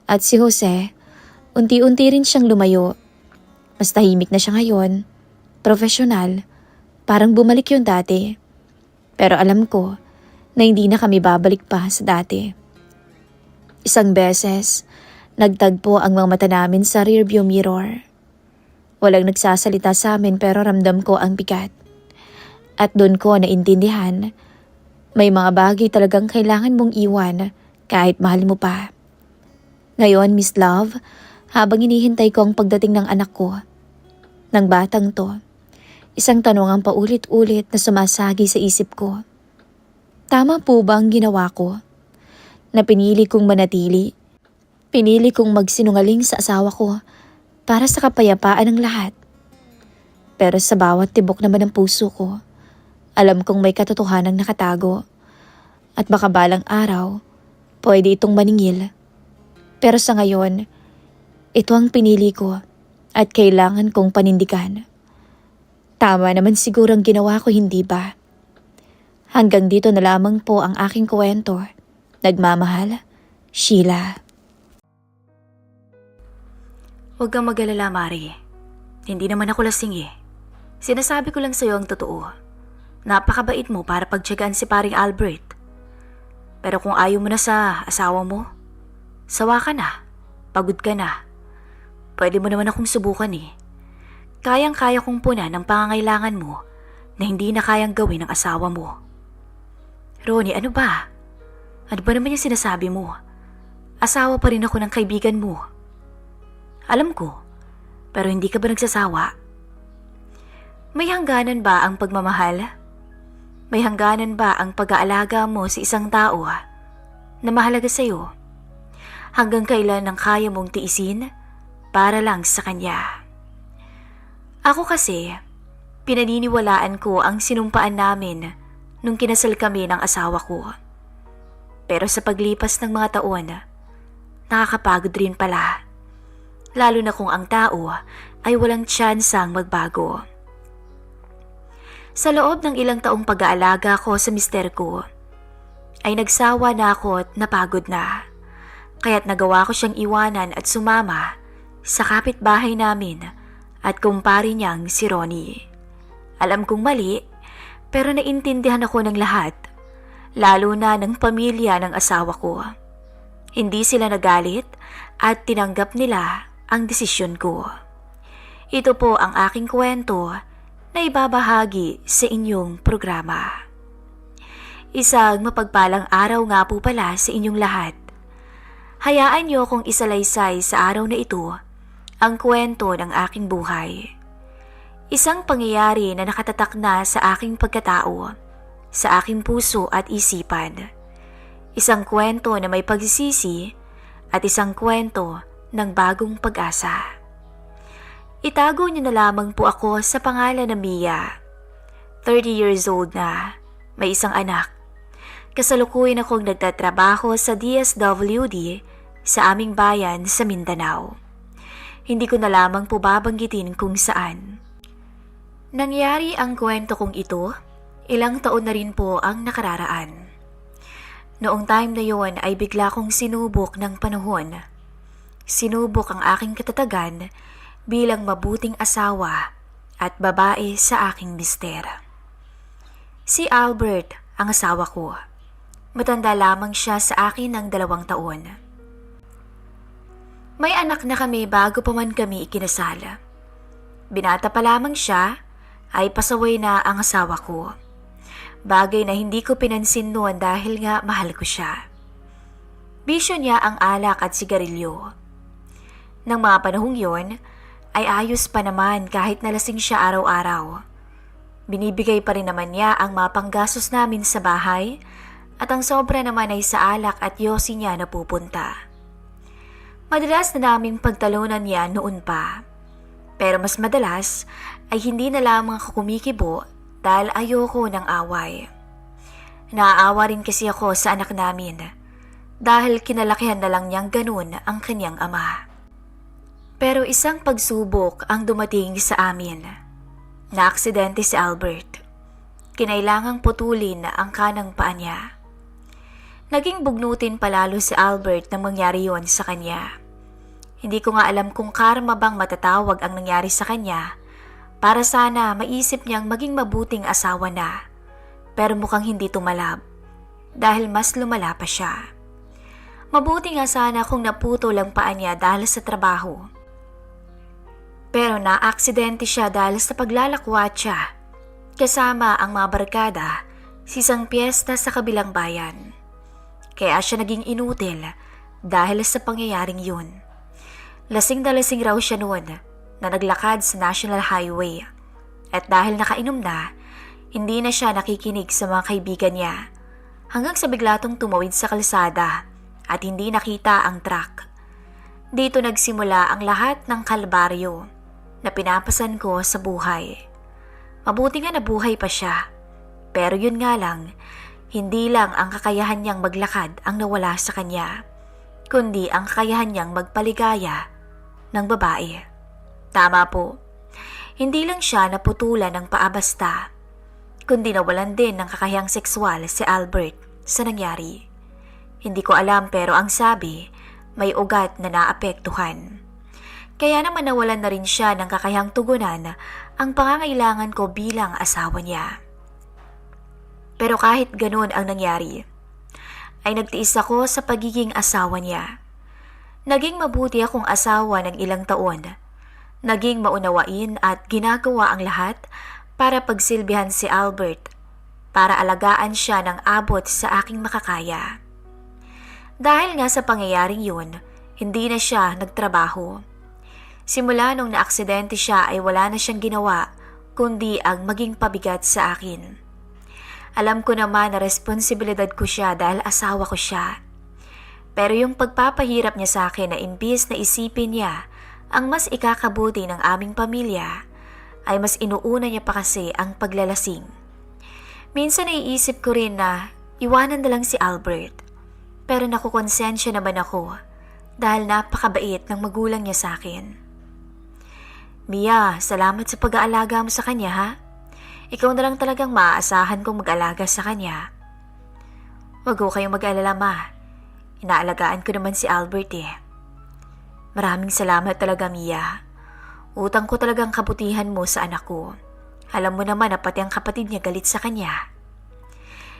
At si Jose, unti-unti rin siyang lumayo. Mas tahimik na siya ngayon. Profesional. Parang bumalik yung dati. Pero alam ko na hindi na kami babalik pa sa dati. Isang beses, nagtagpo ang mga mata namin sa rearview mirror. Walang nagsasalita sa amin pero ramdam ko ang bigat. At doon ko naintindihan, may mga bagay talagang kailangan mong iwan kahit mahal mo pa. Ngayon, Miss Love, habang hinihintay ko ang pagdating ng anak ko, ng batang to, isang tanong ang paulit-ulit na sumasagi sa isip ko. Tama po ba ang ginawa ko? Na pinili kong manatili? Pinili kong magsinungaling sa asawa ko para sa kapayapaan ng lahat? Pero sa bawat tibok naman ng puso ko, alam kong may katotohanang nakatago. At baka balang araw, pwede itong maningil. Pero sa ngayon, ito ang pinili ko at kailangan kong panindigan. Tama naman siguro ang ginawa ko, hindi ba? Hanggang dito na lamang po ang aking kwento. Nagmamahal, Sheila. Huwag kang mag-alala, Mari. Hindi naman ako lasing eh. Sinasabi ko lang sa'yo ang totoo. Napakabait mo para pagtiyagaan si paring Albert. Pero kung ayaw mo na sa asawa mo, sawa ka na, pagod ka na. Pwede mo naman akong subukan eh. Kayang-kaya kong punan ang pangangailangan mo na hindi na kayang gawin ng asawa mo. Ronnie, ano ba? Ano ba naman yung sinasabi mo? Asawa pa rin ako ng kaibigan mo. Alam ko, pero hindi ka ba nagsasawa? May hangganan ba ang pagmamahal? May hangganan ba ang pag-aalaga mo sa isang tao na mahalaga sa'yo? Hanggang kailan ang kaya mong tiisin para lang sa kanya? Ako kasi, pinaniniwalaan ko ang sinumpaan namin nung kinasal kami ng asawa ko. Pero sa paglipas ng mga taon, nakakapagod rin pala. Lalo na kung ang tao ay walang tsansang magbago. Sa loob ng ilang taong pag-aalaga ko sa mister ko, ay nagsawa na ako at napagod na. Kaya't nagawa ko siyang iwanan at sumama sa kapitbahay namin at kumpare niyang si Ronnie. Alam kong mali, pero naintindihan ako ng lahat, lalo na ng pamilya ng asawa ko. Hindi sila nagalit at tinanggap nila ang desisyon ko. Ito po ang aking kwento na ibabahagi sa inyong programa. Isang mapagpalang araw nga po pala sa inyong lahat. Hayaan niyo kong isalaysay sa araw na ito ang kwento ng aking buhay. Isang pangyayari na nakatatak na sa aking pagkatao, sa aking puso at isipan. Isang kwento na may pagsisisi at isang kwento ng bagong pag-asa. Itago niyo na lamang po ako sa pangalan na Mia. 30 years old na, may isang anak. Kasalukuyan akong nagtatrabaho sa DSWD sa aming bayan sa Mindanao. Hindi ko na lamang po babanggitin kung saan. Nangyari ang kwento kong ito, ilang taon na rin po ang nakararaan. Noong time na yon ay bigla kong sinubok ng panahon. Sinubok ang aking katatagan bilang mabuting asawa at babae sa aking mister. Si Albert ang asawa ko. Matanda lamang siya sa akin ng 2 taon. May anak na kami bago pa man kami ikinasal. Binata pa lamang siya ay pasaway na ang asawa ko. Bagay na hindi ko pinansin noon dahil nga mahal ko siya. Bisyo niya ang alak at sigarilyo. Nang mga panahong yon, ay ayos pa naman kahit nalasing siya araw-araw. Binibigay pa rin naman niya ang mga panggastos namin sa bahay at ang sobra naman ay sa alak at yosi niya napupunta. Madalas na naming pagtalunan niya noon pa. Pero mas madalas ay hindi na lamang ako kumikibo dahil ayoko ng away. Naaawa rin kasi ako sa anak namin dahil kinalakihan na lang niyang ganun ang kanyang ama. Pero isang pagsubok ang dumating sa amin. Naaksidente si Albert. Kinailangang putulin ang kanang paa niya. Naging bugnutin palalo si Albert nang mangyari yon sa kanya. Hindi ko nga alam kung karma bang matatawag ang nangyari sa kanya para sana maisip niyang maging mabuting asawa na. Pero mukhang hindi tumalab dahil mas lumala pa siya. Mabuti nga sana kung naputol ang paa niya dahil sa trabaho. Pero naaksidente siya dahil sa paglalakwat siya kasama ang mga barkada sa isang piyesta sa kabilang bayan. Kaya siya naging inutil dahil sa pangyayaring yun. Lasing na lasing raw siya noon na naglakad sa National Highway at dahil nakainom na, hindi na siya nakikinig sa mga kaibigan niya hanggang sa biglatong tumawid sa kalsada at hindi nakita ang truck. Dito nagsimula ang lahat ng kalbaryo na pinapasan ko sa buhay. Mabuti nga nabuhay pa siya. Pero yun nga lang, hindi lang ang kakayahan niyang maglakad ang nawala sa kanya, kundi ang kakayahan niyang magpaligaya ng babae. Tama po, hindi lang siya naputulan ng paa basta, kundi nawalan din ng kakayahang sekswal si Albert sa nangyari. Hindi ko alam pero ang sabi, may ugat na naapektuhan. Kaya naman nawalan na rin siya ng kakayahang tugunan ang pangangailangan ko bilang asawa niya. Pero kahit ganun ang nangyari, ay nagtiis ako sa pagiging asawa niya. Naging mabuti akong asawa ng ilang taon. Naging maunawain at ginagawa ang lahat para pagsilbihan si Albert, para alagaan siya ng abot sa aking makakaya. Dahil nga sa pangyayaring yun, hindi na siya nagtrabaho. Simula nung naaksidente siya ay wala na siyang ginawa kundi ang maging pabigat sa akin. Alam ko naman na responsibilidad ko siya dahil asawa ko siya. Pero yung pagpapahirap niya sa akin na imbis na isipin niya ang mas ikakabuti ng aming pamilya, ay mas inuuna niya pa kasi ang paglalasing. Minsan naiisip ko rin na iwanan na lang si Albert. Pero nakukonsensya naman ako dahil napakabait ng magulang niya sa akin. Mia, salamat sa pag-aalaga mo sa kanya ha. Ikaw na lang talagang maaasahan kong mag-alaga sa kanya. Wag ko kayong mag-alala ma. Inaalagaan ko naman si Albert eh. Maraming salamat talaga Mia. Utang ko talagang kabutihan mo sa anak ko. Alam mo naman na pati ang kapatid niya galit sa kanya.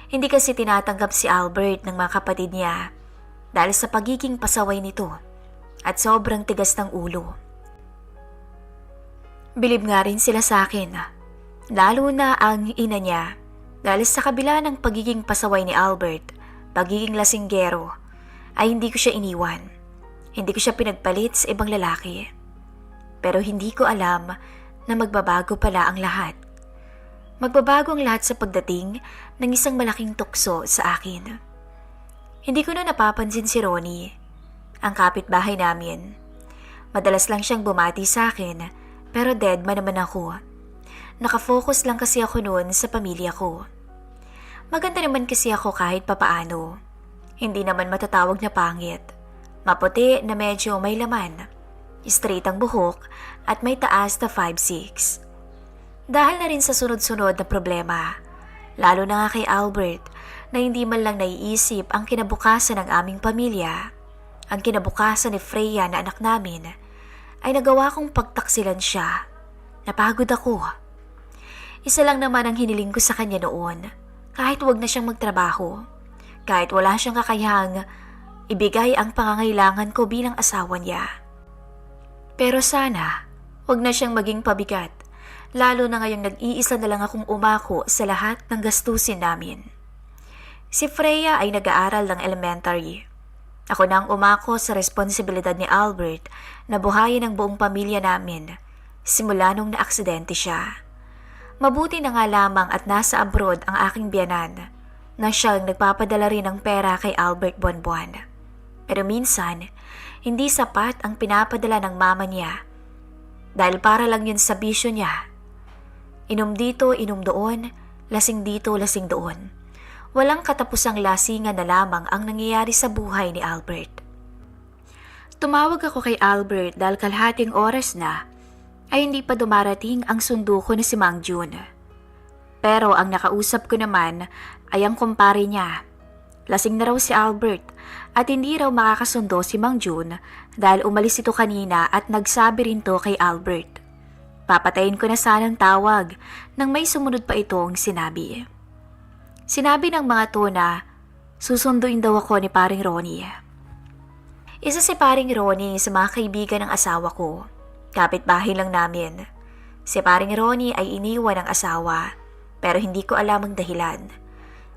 Hindi kasi tinatanggap si Albert ng mga kapatid niya dahil sa pagiging pasaway nito at sobrang tigas ng ulo. Bilib nga rin sila sa akin. Lalo na ang ina niya dahil sa kabila ng pagiging pasaway ni Albert, pagiging lasinggero, ay hindi ko siya iniwan. Hindi ko siya pinagpalit sa ibang lalaki. Pero hindi ko alam na magbabago pala ang lahat. Magbabago ang lahat sa pagdating ng isang malaking tukso sa akin. Hindi ko na napapansin si Ronnie, ang kapitbahay namin. Madalas lang siyang bumati sa akin pero deadma naman ako. Nakafocus lang kasi ako noon sa pamilya ko. Maganda naman kasi ako kahit papaano. Hindi naman matatawag na pangit. Maputi na medyo may laman. Straight ang buhok at may taas na 5'6". Dahil na rin sa sunod-sunod na problema, lalo na nga kay Albert na hindi man lang naiisip ang kinabukasan ng aming pamilya, ang kinabukasan ni Freya na anak namin, ay nagawa kong pagtaksilan siya. Napagod ako. Isa lang naman ang hiniling ko sa kanya noon, kahit wag na siyang magtrabaho, kahit wala siyang kakayahang ibigay ang pangangailangan ko bilang asawa niya. Pero sana, wag na siyang maging pabigat, lalo na ngayong nag-iisa na lang akong umako sa lahat ng gastusin namin. Si Freya ay nag-aaral ng elementary. Ako na ang umako sa responsibilidad ni Albert na buhayin ang buong pamilya namin simula nung naaksidente siya. Mabuti na nga lamang at nasa abroad ang aking biyanan na siyang nagpapadala rin ng pera kay Albert buwan-buwan. Pero minsan, hindi sapat ang pinapadala ng mama niya dahil para lang yun sa bisyo niya. Inom dito, inom doon, lasing dito, lasing doon. Walang katapusang lasingan na lamang ang nangyayari sa buhay ni Albert. Tumawag ako kay Albert dahil kalahating oras na ay hindi pa dumarating ang sundo ko na si Mang Jun. Pero ang nakausap ko naman ay ang kumpare niya. Lasing na raw si Albert at hindi raw makakasundo si Mang Jun dahil umalis ito kanina at nagsabi rin to kay Albert. Papatayin ko na sanang tawag nang may sumunod pa itong sinabi. Sinabi ng mga to na susunduin daw ako ni paring Ronnie. Isa si paring Ronnie sa mga kaibigan ng asawa ko. Kapitbahay lang namin. Si paring Ronnie ay iniwan ng asawa pero hindi ko alam ang dahilan.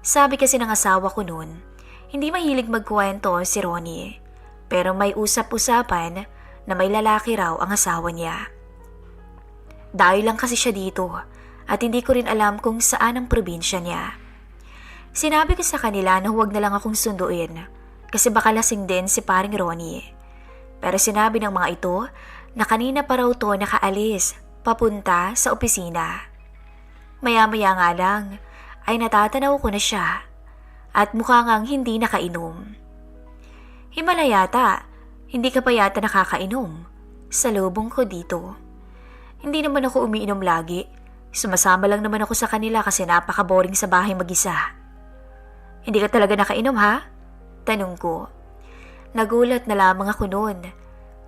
Sabi kasi ng asawa ko noon, hindi mahilig magkwento si Ronnie pero may usap-usapan na may lalaki raw ang asawa niya. Dahil lang kasi siya dito at hindi ko rin alam kung saan ang probinsya niya. Sinabi ko sa kanila na huwag na lang akong sunduin kasi baka lasing din si paring Ronnie. Pero sinabi ng mga ito na kanina pa raw to nakaalis papunta sa opisina. Maya-maya nga lang ay natatanaw ko na siya at mukha ngang hindi nakainom. Himala yata, hindi ka pa yata nakakainom. Sa lubong ko dito. Hindi naman ako umiinom lagi. Sumasama lang naman ako sa kanila kasi napaka-boring sa bahay mag-isa. Hindi ka talaga nakainom ha? Tanong ko. Nagulat na lamang ako noon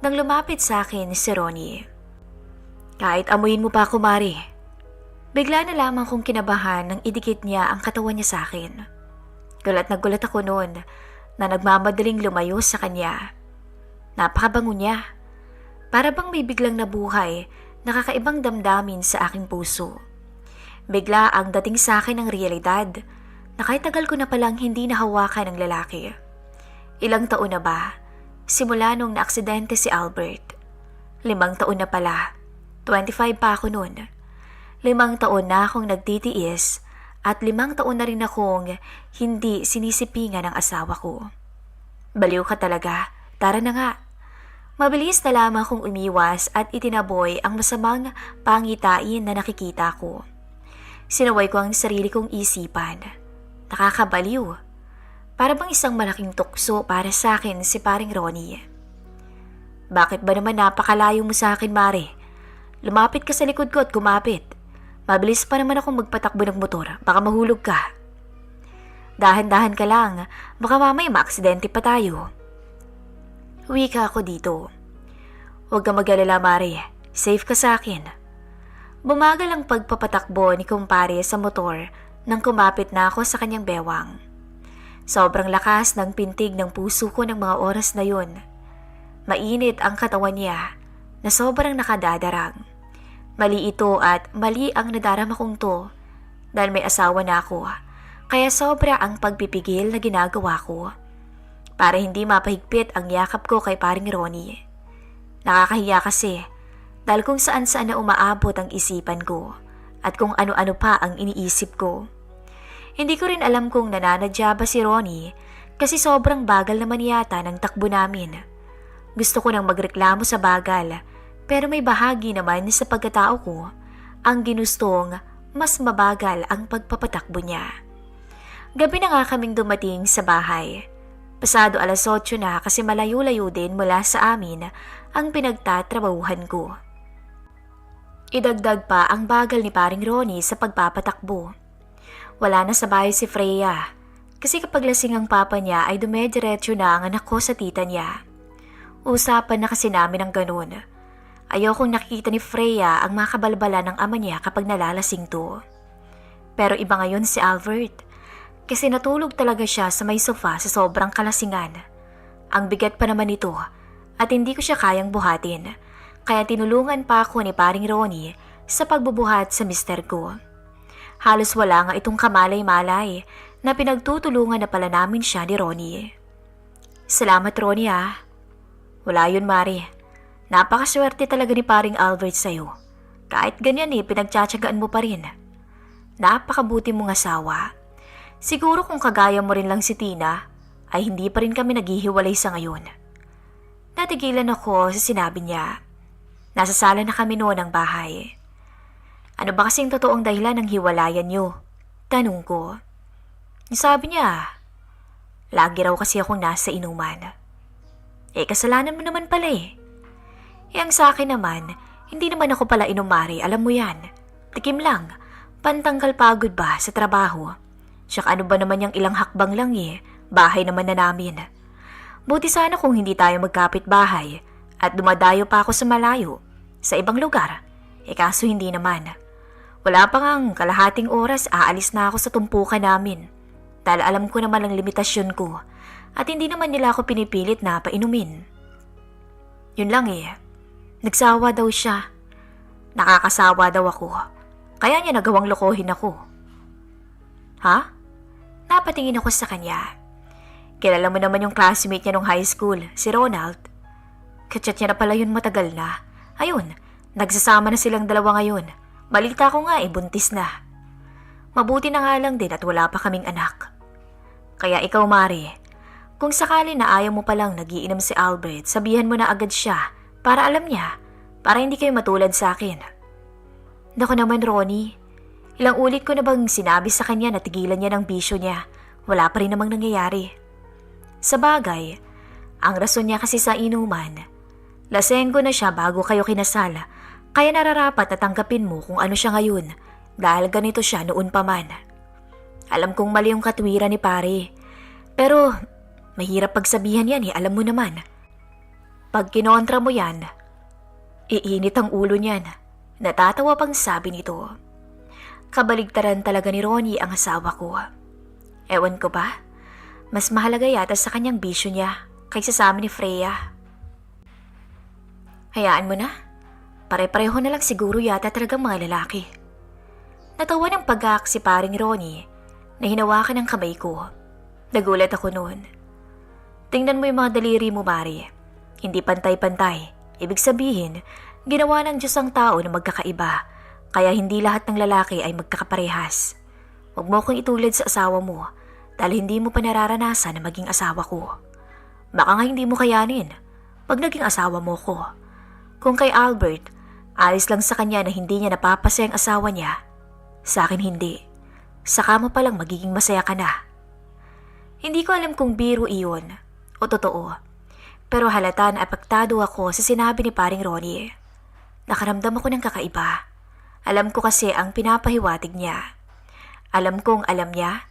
nang lumapit sa akin si Ronnie. Kahit amuyin mo pa ako, Mari. Bigla na lamang kong kinabahan nang idikit niya ang katawan niya sa akin. Gulat na gulat ako noon na nagmamadaling lumayo sa kanya. Napakabango niya. Para bang may biglang nabuhay, nakakaibang damdamin sa aking puso. Bigla ang dating sa akin ng realidad na kahit tagal ko na palang hindi nahawakan ng lalaki. Ilang taon na ba? Simula nung naaksidente si Albert. 5 taon na pala. 25 pa ako noon. 5 taon na akong nagtitiis at 5 taon na rin akong hindi sinisipingan ng asawa ko. Baliw ka talaga. Tara na nga. Mabilis na lamang akong umiwas at itinaboy ang masamang pangitain na nakikita ko. Sinaway ko ang sarili kong isipan. Nakakabaliw. Para bang isang malaking tukso para sa akin si paring Ronnie. Bakit ba naman napakalayo mo sa akin, Mare? Lumapit ka sa likod ko at kumapit. Mabilis pa naman akong magpatakbo ng motor. Baka mahulog ka. Dahan-dahan ka lang. Baka mamaya maaksidente pa tayo. Wika ako dito. Huwag ka mag-alala, Mare. Safe ka sa akin. Bumagal ang pagpapatakbo ni kumpare sa motor nang kumapit na ako sa kanyang bewang. Sobrang lakas ng pintig ng puso ko ng mga oras na yun. Mainit ang katawan niya na sobrang nakadadarang. Mali ito at mali ang nadarama kong to dahil may asawa na ako. Kaya sobra ang pagpipigil na ginagawa ko. Para hindi mapahigpit ang yakap ko kay paring Ronnie. Nakakahiya kasi dahil kung saan-saan na umaabot ang isipan ko at kung ano-ano pa ang iniisip ko. Hindi ko rin alam kung nananadya ba si Ronnie kasi sobrang bagal naman yata ng takbo namin. Gusto ko nang magreklamo sa bagal pero may bahagi naman sa pagkatao ko ang ginustong mas mabagal ang pagpapatakbo niya. Gabi na nga kaming dumating sa bahay. Pasado 8:00 na kasi malayo-layo din mula sa amin ang pinagtatrabahuhan ko. Idagdag pa ang bagal ni paring Ronnie sa pagpapatakbo. Wala na sa bahay si Freya kasi kapag lasing ang papa niya ay dumediretso na ang anak ko sa tita niya. Usapan na kasi namin ang ganun. Ayokong nakikita ni Freya ang mga kabalbala ng ama niya kapag nalalasing to. Pero iba ngayon si Albert. Kasi natulog talaga siya sa may sofa sa sobrang kalasingan. Ang bigat pa naman ito at hindi ko siya kayang buhatin. Kaya tinulungan pa ako ni paring Ronnie sa pagbubuhat sa mister ko. Halos wala nga itong kamalay-malay na pinagtutulungan na pala namin siya ni Ronnie. Salamat, Ronnie ah. Wala yun, Mari. Napakaswerte talaga ni paring Albert sa'yo. Kahit ganyan pinagtsatsagaan mo pa rin. Napakabuti mong asawa. Siguro kung kagaya mo rin lang si Tina, ay hindi pa rin kami naghihiwalay sa ngayon. Natigilan ako sa sinabi niya. Nasa sala na kami noon ng bahay. Ano ba kasing totoong dahilan ng hiwalayan niyo? Tanong ko. Sabi niya, lagi raw kasi akong nasa inuman. Kasalanan mo naman pala ang sa akin naman, hindi naman ako pala inom, Mari, alam mo yan. Tikim lang, pantanggal pagod ba sa trabaho? Siyak ano ba naman yung ilang hakbang lang bahay naman na namin. Buti sana kung hindi tayo magkapit bahay at dumadayo pa ako sa malayo, sa ibang lugar. Kaso hindi naman. Wala pa ngang kalahating oras aalis na ako sa tumpukan namin. Dahil alam ko naman ang limitasyon ko at hindi naman nila ako pinipilit na painumin. Yun lang Nagsawa daw siya. Nakakasawa daw ako. Kaya niya nagawang lokohin ako. Ha? Napatingin ako sa kanya. Kilala mo naman yung classmate niya nung high school, si Ronald. Kachat niya na pala yun matagal na. Ayun, nagsasama na silang dalawa ngayon. Balita ko nga buntis na. Mabuti na nga lang din at wala pa kaming anak. Kaya ikaw, Mari, kung sakali na ayaw mo palang nagiinom si Albert, sabihan mo na agad siya para alam niya, para hindi kayo matulad sa akin. Naku naman, Ronnie. Ilang ulit ko na bang sinabi sa kanya na tigilan niya ng bisyo niya, wala pa rin namang nangyayari. Sa bagay, ang rason niya kasi sa inuman, lasenggo na siya bago kayo kinasal, kaya nararapat na tanggapin mo kung ano siya ngayon dahil ganito siya noon pa man. Alam kong mali yung katwiran ni pare, pero mahirap pagsabihan yan alam mo naman. Pag kinontra mo yan, iinit ang ulo niyan. Natatawa pang sabi nito. Kabaligtaran talaga ni Ronnie ang asawa ko. Ewan ko ba, mas mahalaga yata sa kanyang bisyo niya kaysa sa amin ni Freya. Hayaan mo na, pare-pareho na lang siguro yata talagang mga lalaki. Natawa ng pagak si paring Ronnie na hinawakan ng kamay ko. Nagulat ako noon. Tingnan mo yung mga daliri mo, Mari. Hindi pantay-pantay. Ibig sabihin, ginawa ng Diyos ang tao na magkakaiba, kaya hindi lahat ng lalaki ay magkakaparehas. Huwag mo akong itulad sa asawa mo dahil hindi mo pa nararanasan na maging asawa ko. Baka nga hindi mo kayanin pag naging asawa mo ko. Kung kay Albert, alis lang sa kanya na hindi niya napapasaya ang asawa niya. Sa akin hindi. Saka mo palang magiging masaya ka na. Hindi ko alam kung biro iyon o totoo. Pero halata na apektado ako sa sinabi ni paring Ronnie. Nakaramdam ako ng kakaiba. Alam ko kasi ang pinapahiwatig niya. Alam kong alam niya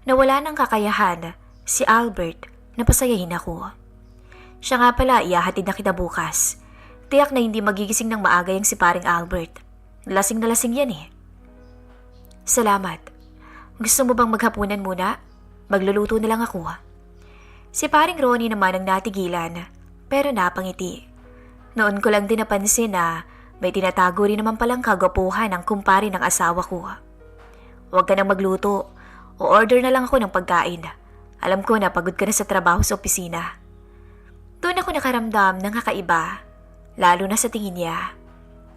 na wala nang kakayahan si Albert na pasayahin ako. Siya nga pala ihahatid na kita bukas. Tiyak na hindi magigising ng maaga yung si paring Albert. Lasing na lasing yan Salamat. Gusto mo bang maghapunan muna? Magluluto na lang ako. Si paring Ronnie naman ang natigilan, pero napangiti. Noon ko lang din napansin na may tinatago rin naman palang kagwapuhan ng kumpare ng asawa ko. Huwag ka nang magluto, o order na lang ako ng pagkain. Alam ko na pagod ka na sa trabaho sa opisina. Doon ako nakaramdam ng kakaiba, lalo na sa tingin niya.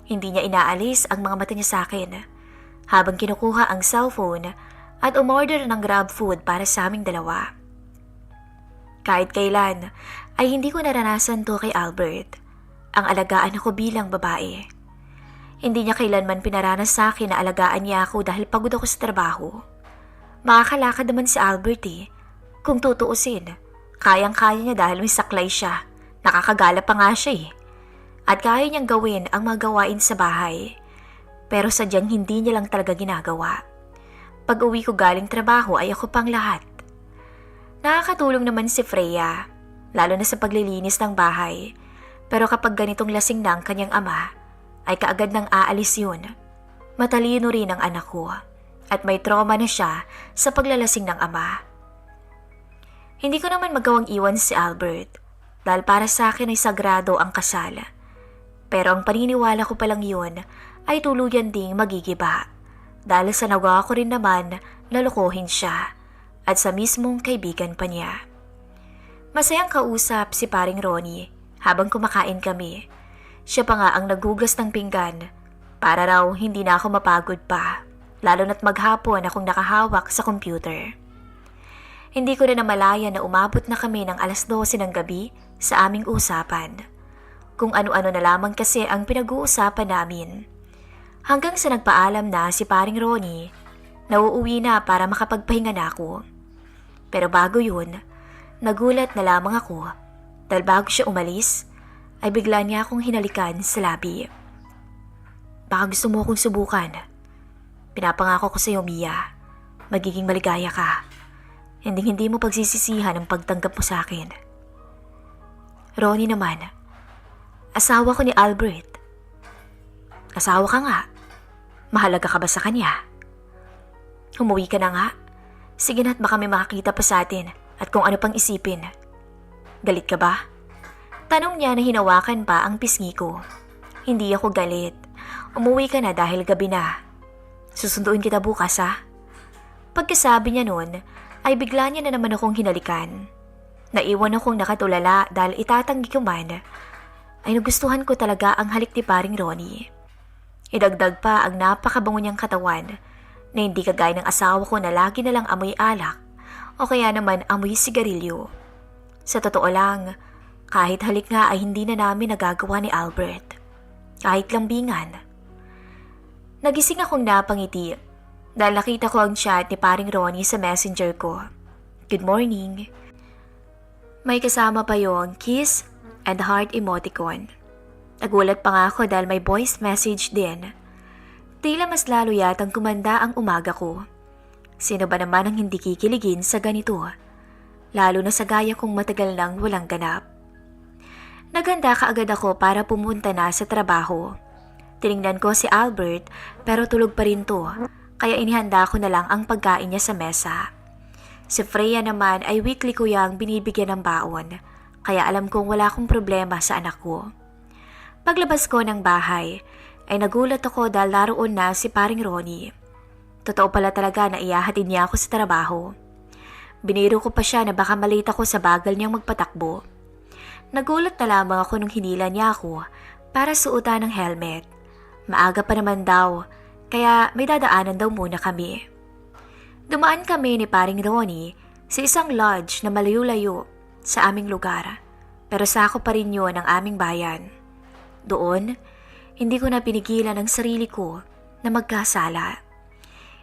Hindi niya inaalis ang mga mata niya sa akin, habang kinukuha ang cellphone at umorder ng grab food para sa aming dalawa. Kahit kailan ay hindi ko naranasan to kay Albert, ang alagaan ako bilang babae. Hindi niya kailanman pinaranas sa akin na alagaan niya ako dahil pagod ako sa trabaho. Makakalakad naman si Albert kung tutuusin. Kayang-kaya niya dahil may saklay siya. Nakakagala pa nga siya At kaya niyang gawin ang mga gawain sa bahay. Pero sadyang hindi niya lang talaga ginagawa. Pag uwi ko galing trabaho ay ako pang lahat. Nakakatulong naman si Freya, lalo na sa paglilinis ng bahay. Pero kapag ganitong lasing na ang kanyang ama, ay kaagad nang aalis yun. Matalino rin ang anak ko at may trauma na siya sa paglalasing ng ama. Hindi ko naman magawang iwan si Albert dahil para sa akin ay sagrado ang kasal. Pero ang paniniwala ko palang yun ay tuluyan ding magigiba dahil sa nagawa ko rin naman na lokohin siya at sa mismong kaibigan pa niya. Masayang kausap si paring Ronnie habang kumakain kami. Siya pa nga ang nagugas ng pinggan para raw hindi na ako mapagod pa, lalo na't maghapon akong nakahawak sa computer. Hindi ko na namalayan na umabot na kami ng 12:00 ng gabi sa aming usapan. Kung ano-ano na lamang kasi ang pinag-uusapan namin. Hanggang sa nagpaalam na si paring Ronnie na uuwi na para makapagpahinga na ako. Pero bago yun, nagulat na lamang ako dahil bago siya umalis, ay bigla niya akong hinalikan sa labi. Baka gusto mo akong subukan. Pinapangako ko sa iyo, Mia. Magiging maligaya ka. Hindi mo pagsisisihan ang pagtanggap mo sa akin. Ronnie naman, asawa ko ni Albert. Asawa ka nga. Mahalaga ka ba sa kanya? Umuwi ka na nga. Sige na't baka may makakita pa sa atin at kung ano pang isipin. Galit ka ba? Tanong niya na hinawakan pa ang pisngi ko. Hindi ako galit. Umuwi ka na dahil gabi na. Susunduin kita bukas Pagkasabi niya noon, ay bigla niya na naman akong hinalikan. Naiwan akong nakatulala dahil itatanggi ko man, ay nagustuhan ko talaga ang halik ni paring Ronnie. Idagdag pa ang napakabango niyang katawan na hindi kagaya ng asawa ko na lagi na lang amoy alak o kaya naman amoy sigarilyo. Sa totoo lang, kahit halik nga ay hindi na namin nagagawa ni Albert. Kahit lambingan. Nagising akong napangiti dahil nakita ko ang chat ni paring Ronnie sa messenger ko. Good morning. May kasama pa yung kiss and heart emoticon. Nagulat pa nga ako dahil may voice message din. Tila mas lalo yatang kumanda ang umaga ko. Sino ba naman ang hindi kikiligin sa ganito? Lalo na sa gaya kong matagal nang walang ganap. Naganda kaagad ako para pumunta na sa trabaho. Tiningnan ko si Albert pero tulog pa rin to, kaya inihanda ko na lang ang pagkain niya sa mesa. Si Freya naman ay weekly ko yang binibigyan ng baon, kaya alam kong wala akong problema sa anak ko. Paglabas ko ng bahay, ay nagulat ako dahil naroon na si paring Ronnie. Totoo pala talaga na iyahatid niya ako sa trabaho. Biniro ko pa siya na baka malate ako sa bagal niyang magpatakbo. Nagulat na lamang ako nung hinila niya ako para suotan ng helmet. Maaga pa naman daw, kaya may dadaanan daw muna kami. Dumaan kami ni paring Ronnie sa isang lodge na malayo-layo sa aming lugar, pero sako pa rin yun ang aming bayan. Doon, hindi ko na pinigilan ang sarili ko na magkasala.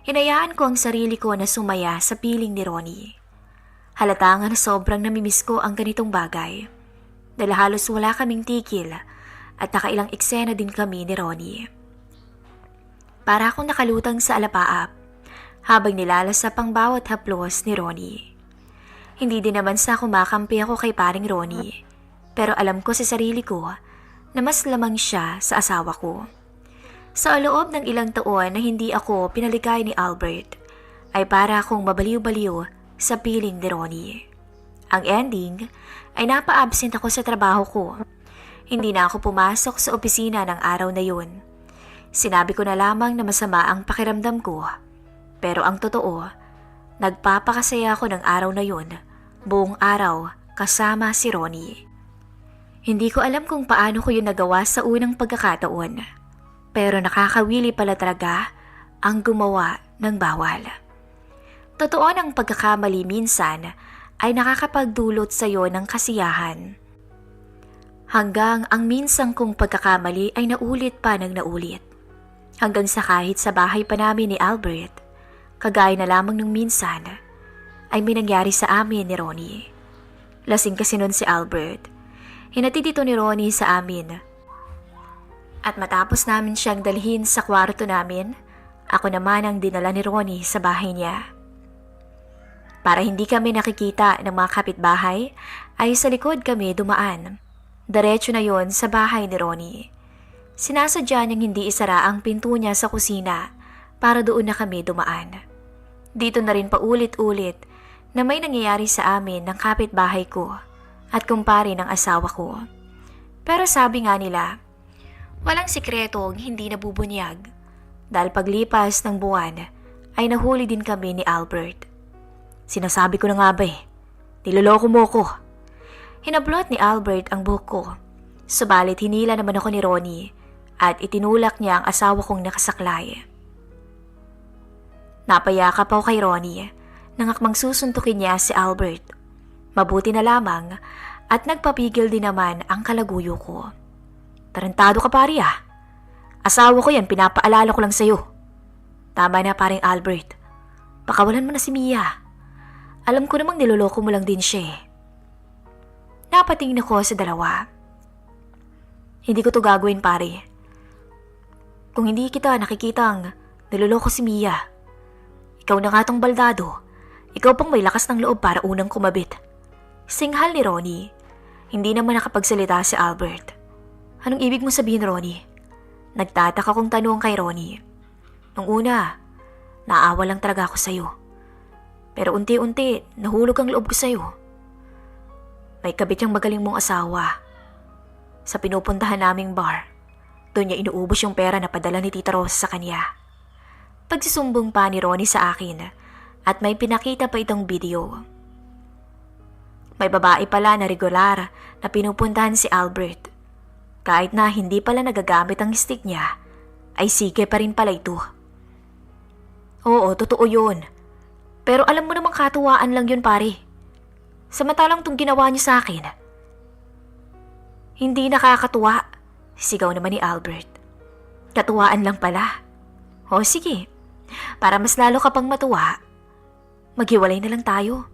Hinayaan ko ang sarili ko na sumaya sa piling ni Ronnie. Halata nga na sobrang namimiss ko ang ganitong bagay, dahil halos wala kaming tigil at nakailang eksena din kami ni Ronnie. Para akong nakalutang sa alapaap habang nilalasap ang bawat haplos ni Ronnie. Hindi din naman sa kumakampi ako kay paring Ronnie, pero alam ko sa sarili ko na mas lamang siya sa asawa ko. Sa loob ng ilang taon na hindi ako pinaligay ni Albert, ay para akong mabaliw-baliw sa piling ni Ronnie. Ang ending ay napa-absent ako sa trabaho ko. Hindi na ako pumasok sa opisina ng araw na yun. Sinabi ko na lamang na masama ang pakiramdam ko. Pero ang totoo, nagpapakasaya ako ng araw na yun, buong araw kasama si Ronnie. Hindi ko alam kung paano ko yun nagawa sa unang pagkakataon. Pero nakakawili pala talaga ang gumawa ng bawal. Totoo ng pagkakamali minsan ay nakakapagdulot sa iyo ng kasiyahan. Hanggang ang minsang kong pagkakamali ay naulit pa ng naulit. Hanggang sa kahit sa bahay pa namin ni Albert, kagaya na lamang nung minsan, ay may nangyari sa amin ni Ronnie. Lasing kasi nun si Albert. Hinatid ito ni Ronnie sa amin. At matapos namin siyang dalhin sa kwarto namin, ako naman ang dinala ni Ronnie sa bahay niya. Para hindi kami nakikita ng mga kapitbahay, ay sa likod kami dumaan. Diretso na yon sa bahay ni Ronnie. Sinasadya niyang hindi isara ang pinto niya sa kusina para doon na kami dumaan. Dito na rin paulit-ulit na may nangyayari sa amin ng kapitbahay ko at kumpare ng asawa ko. Pero sabi nga nila, walang sikretong hindi nabubunyag dahil paglipas ng buwan ay nahuli din kami ni Albert. Sinasabi ko na nga ba niloloko mo ko. Hinablot ni Albert ang buhok ko, subalit hinila naman ako ni Ronnie at itinulak niya ang asawa kong nakasaklay. Napayakap ako kay Ronnie nang akmang susuntukin niya si Albert. Mabuti na lamang at nagpapigil din naman ang kalaguyo ko. Tarantado ka pari ah. Asawa ko yan, pinapaalala ko lang sa'yo. Tama na paring Albert. Pakawalan mo na si Mia. Alam ko namang niloloko mo lang din siya eh. Napatingin ako sa dalawa. Hindi ko to gagawin pare. Kung hindi kita nakikitang niloloko si Mia, ikaw na nga tong baldado. Ikaw pang may lakas ng loob para unang kumabit. Singhal ni Ronnie. Hindi naman nakapagsalita si Albert. Anong ibig mo sabihin, Ronnie? Nagtataka kong tanong kay Ronnie. Nung una, naawa lang talaga ako sa'yo. Pero unti-unti, nahulog ang loob ko sa'yo. May kabit yung magaling mong asawa. Sa pinupuntahan naming bar, doon niya inuubos yung pera na padala ni Tita Rosa sa kanya. Pagsisumbong pa ni Ronnie sa akin at may pinakita pa itong video. May babae pala na regular na pinupuntahan si Albert. Kahit na hindi pala nagagamit ang stick niya, ay sige pa rin pala ito. Oo, totoo yun. Pero alam mo namang katuwaan lang yun pare. Samantalang itong ginawa niya sa akin. Hindi nakakatuwa, sigaw naman ni Albert. Katuwaan lang pala. O sige, Para mas lalo ka pang matuwa, maghiwalay na lang tayo.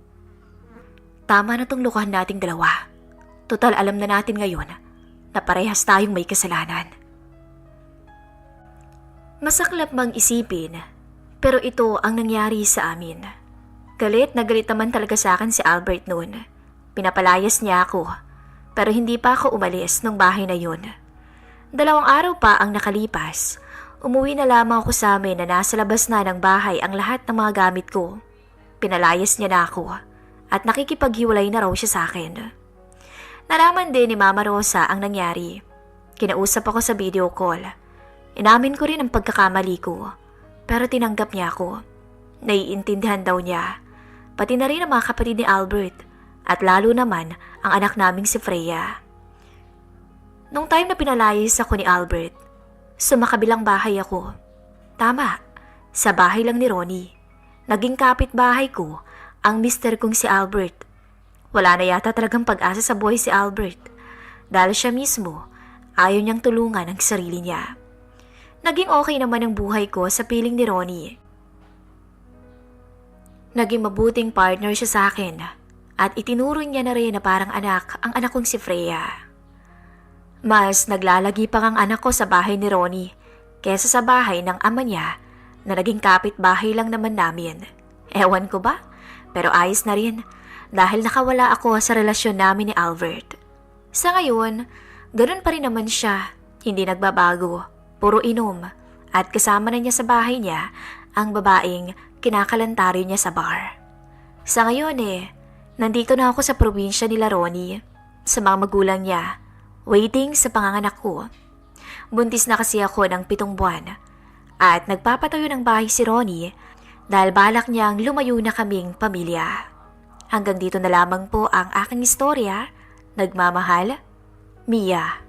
Tama na tong lukuhan nating dalawa. Total alam na natin ngayon na parehas tayong may kasalanan. Masaklap mang isipin, pero ito ang nangyari sa amin. Galit na galit naman talaga sa akin si Albert noon. Pinapalayas niya ako, pero hindi pa ako umalis ng bahay na yun. 2 araw pa ang nakalipas. Umuwi na lamang ako sa amin na nasa labas na ng bahay ang lahat ng mga gamit ko. Pinalayas niya na ako at nakikipaghiwalay na raw siya sa akin. Nalaman din ni Mama Rosa ang nangyari. Kinausap ako sa video call. Inamin ko rin ang pagkakamali ko, pero tinanggap niya ako. Naiintindihan daw niya, pati na rin ang mga kapatid ni Albert at lalo naman ang anak naming si Freya. Nung time na pinalayas ako ni Albert, sumakabilang bahay ako. Tama, sa bahay lang ni Ronnie. Naging kapitbahay ko ang mister kong si Albert. Wala na yata talagang pag-asa sa buhay si Albert dahil siya mismo ayaw niyang tulungan ang sarili niya. Naging okay naman ang buhay ko sa piling ni Ronnie. Naging mabuting partner siya sa akin at itinuro niya na rin na parang anak ang anak kong si Freya. Mas naglalagi pa ang anak ko sa bahay ni Ronnie kesa sa bahay ng ama niya na naging kapitbahay lang naman namin. Ewan ko ba? Pero ayos na rin dahil nakawala ako sa relasyon namin ni Albert. Sa ngayon, ganun pa rin naman siya, hindi nagbabago, puro inom at kasama na niya sa bahay niya ang babaeng kinakalantaryo niya sa bar. Sa ngayon nandito na ako sa probinsya nila Ronnie, sa mga magulang niya, waiting sa panganganak ko. Buntis na kasi ako ng 7 buwan at nagpapatayo ng bahay si Ronnie dahil balak niyang lumayo na kaming pamilya. Hanggang dito na lamang po ang aking istorya. Nagmamahal, Mia.